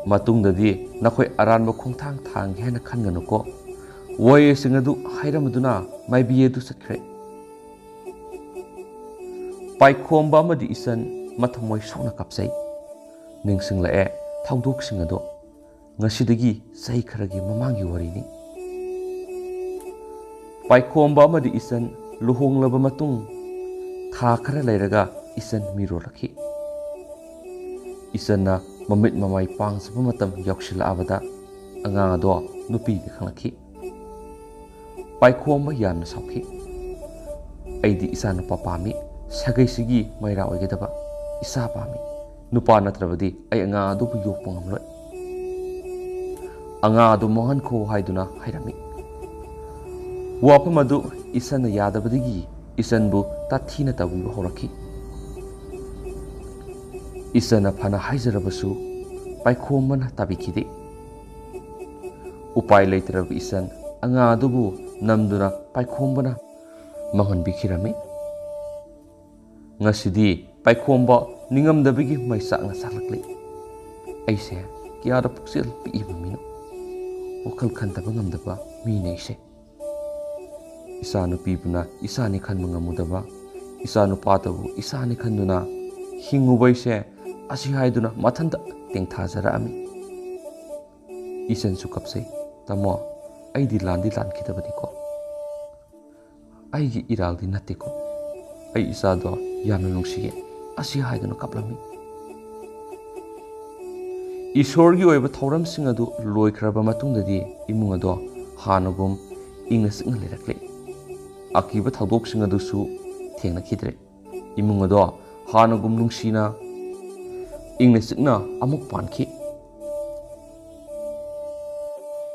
ꯃꯇꯨꯡꯗꯗꯤ ꯅꯈꯣꯏ ꯑꯔꯥꯟꯕ ꯈꯣꯡꯊꯥꯡ ꯊꯥꯡꯒꯦ ꯍꯥꯏꯅ ꯈꯟꯒꯅꯨꯀꯣ꯫ ꯋꯥꯌꯦꯜꯁꯤꯡ ꯑꯗꯨ ꯍꯥꯏꯔꯝꯗꯨꯅ ꯃꯥꯏꯕꯤ ꯑꯗꯨ ꯆꯠꯈ꯭ꯔꯦ꯫ ꯄꯥꯏꯈꯣꯝꯕ ꯑꯃꯗꯤ ꯏꯆꯟ ꯃꯊꯃꯣꯏ ꯁꯣꯛꯅ ꯀꯞꯆꯩ꯫ ꯅꯤꯡꯁꯤꯡꯂꯛꯑꯦ ꯊꯧꯗꯣꯛꯁꯤꯡ ꯑꯗꯣ꯫ ꯉꯁꯤꯗꯒꯤ ꯆꯍꯤ ꯈꯔꯒꯤ ꯃꯃꯥꯡꯒꯤ ꯋꯥꯔꯤꯅꯤ꯫ ꯄꯥꯏꯈꯣꯝꯕ ꯑꯃꯗꯤ ꯏꯆꯟ ꯂꯨꯍꯣꯡꯂꯕ ꯃꯇꯨꯡ ꯊꯥ ꯈꯔ ꯂꯩꯔꯒ ꯏꯆꯟ ꯃꯤꯔꯣꯜꯂꯛꯈꯤ꯫ ꯏꯆꯟꯅ ꯃꯃꯤꯠ ꯃꯃꯥꯏ ꯄꯥꯡꯖꯕ ꯃꯇꯝ ꯌꯧꯁꯤꯜꯂꯛꯑꯕꯗ ꯑꯉꯥꯡ ꯑꯗꯣ ꯅꯨꯄꯤꯅꯤ ꯈꯪꯂꯛꯈꯤ꯫ ꯄꯥꯏꯈꯣꯝꯕ ꯌꯥꯝꯅ ꯁꯥꯎꯈꯤ꯫ "ꯑꯩꯗꯤ ꯏꯆꯥ ꯅꯨꯄꯥ ꯄꯥꯝꯃꯤ, ꯁꯥꯒꯩꯁꯤꯒꯤ ꯃꯩꯔꯥ ꯑꯣꯏꯒꯗꯕ ꯏꯆꯥ ꯄꯥꯝꯃꯤ꯫ ꯅꯨꯄꯥ ꯅꯠꯇ꯭ꯔꯕꯗꯤ ꯑꯩ ꯑꯉꯥꯡ ꯑꯗꯨꯕꯨ ꯌꯣꯛꯄ ꯉꯝꯂꯣꯏ꯫" "ꯑꯉꯥꯡ ꯑꯗꯨ ꯃꯥꯡꯍꯟꯈꯣ" ꯍꯥꯏꯗꯨꯅ ꯍꯥꯏꯔꯝꯃꯤ꯫ ꯋꯥꯐꯝ ꯑꯗꯨ ꯏꯆꯟꯅ ꯌꯥꯗꯕꯗꯒꯤ ꯏꯆꯟꯕꯨ ꯇꯥꯊꯤꯅ ꯇꯧꯕꯤꯕ ꯍꯧꯔꯛꯈꯤ꯫ ꯏꯆꯟꯅ ꯐꯅ ꯍꯥꯏꯖꯔꯕꯁꯨ ꯄꯥꯏꯈꯣꯝꯕꯅ ꯇꯥꯕꯤꯈꯤꯗꯦ꯫ ꯎꯄꯥꯏ ꯂꯩꯇ꯭ꯔꯕ ꯏꯆꯟ ꯑꯉꯥ ꯑꯗꯨꯕꯨ ꯅꯝꯗꯨꯅ ꯄꯥꯏꯈꯣꯝꯕꯅ ꯃꯥꯡꯍꯟꯕꯤꯈꯤꯔꯝꯃꯤ꯫ ꯉꯁꯤꯗꯤ ꯄꯥꯏꯈꯣꯝꯕ ꯅꯤꯡꯉꯝꯗꯕꯒꯤ ꯃꯩꯆꯥꯛꯅ ꯆꯥꯛꯂꯛꯂꯤ꯫ ꯑꯩꯁꯦ ꯀꯌꯥꯗ ꯄꯨꯛꯆꯦꯜ ꯄꯤꯛꯏꯕ ꯃꯤꯅꯣ? ꯋꯥꯈꯜ ꯈꯟꯊꯕ ꯉꯝꯗꯕ ꯃꯤꯅꯦ ꯑꯩꯁꯦ꯫ ꯏꯆꯥꯅꯨꯄꯤꯕꯨꯅ ꯏꯆꯥꯅꯤ ꯈꯟꯕ ꯉꯝꯃꯨꯗꯕ, ꯏꯆꯥꯅꯨꯄꯥꯇꯕꯨ ꯏꯆꯥꯅꯤ ꯈꯟꯗꯨꯅ ꯍꯤꯡꯉꯨꯕꯩꯁꯦ ꯑꯁꯤ ꯍꯥꯏꯗꯨꯅ ꯃꯊꯟꯇ ꯇꯦꯡꯊꯥꯖꯔꯛꯑꯝꯃꯤ꯫ ꯏꯆꯟꯁꯨ ꯀꯞꯆꯩ꯫ "ꯇꯥꯃꯣ, ꯑꯩꯗꯤ ꯂꯥꯟꯗꯤ ꯂꯥꯟꯈꯤꯗꯕꯅꯤꯀꯣ꯫ ꯑꯩꯒꯤ ꯏꯔꯥꯜꯗꯤ ꯅꯠꯇꯦꯀꯣ꯫ ꯑꯩ ꯏꯆꯥꯗꯣ ꯌꯥꯝꯅ ꯅꯨꯡꯁꯤꯌꯦ" ꯑꯁꯤ ꯍꯥꯏꯗꯨꯅ ꯀꯞꯂꯝꯃꯤ꯫ ꯏꯁꯣꯔꯒꯤ ꯑꯣꯏꯕ ꯊꯧꯔꯝꯁꯤꯡ ꯑꯗꯨ ꯂꯣꯏꯈ꯭ꯔꯕ ꯃꯇꯨꯡꯗꯗꯤ ꯏꯃꯨꯡ ꯑꯗꯣ ꯍꯥꯟꯅꯒꯨꯝ ꯏꯪꯅ ꯆꯤꯛꯅ ꯂꯩꯔꯛꯂꯦ꯫ ꯑꯀꯤꯕ ꯊꯧꯗꯣꯛꯁꯤꯡ ꯑꯗꯨꯁꯨ ꯊꯦꯡꯅꯈꯤꯗ꯭ꯔꯦ꯫ ꯏꯃꯨꯡ ꯑꯗꯣ ꯍꯥꯟꯅꯒꯨꯝ ꯅꯨꯡꯁꯤꯅ ꯏꯪꯅ ꯆꯤꯛꯅ ꯑꯃꯨꯛ ꯄꯥꯟꯈꯤ꯫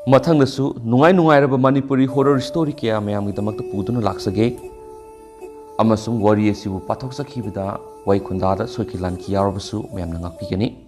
ꯃꯊꯪꯗꯁꯨ ꯅꯨꯡꯉꯥꯏ ꯅꯨꯡꯉꯥꯏꯔꯕ ꯃꯅꯤꯄꯨꯔꯤ horror story ꯀꯌꯥ ꯃꯌꯥꯝꯒꯤꯗꯃꯛꯇ ꯄꯨꯗꯨꯅ ꯂꯥꯛꯆꯒꯦ꯫ ꯑꯃꯁꯨꯡ ꯋꯥꯔꯤ ꯑꯁꯤꯕꯨ ꯄꯥꯊꯣꯛꯆꯈꯤꯕꯗ ꯋꯥꯏ ꯈꯨꯟꯗꯥꯗ ꯁꯣꯏꯈꯤ ꯂꯥꯟꯈꯤ ꯌꯥꯎꯔꯕꯁꯨ ꯃꯌꯥꯝꯅ ꯉꯥꯛꯄꯤꯒꯅꯤ꯫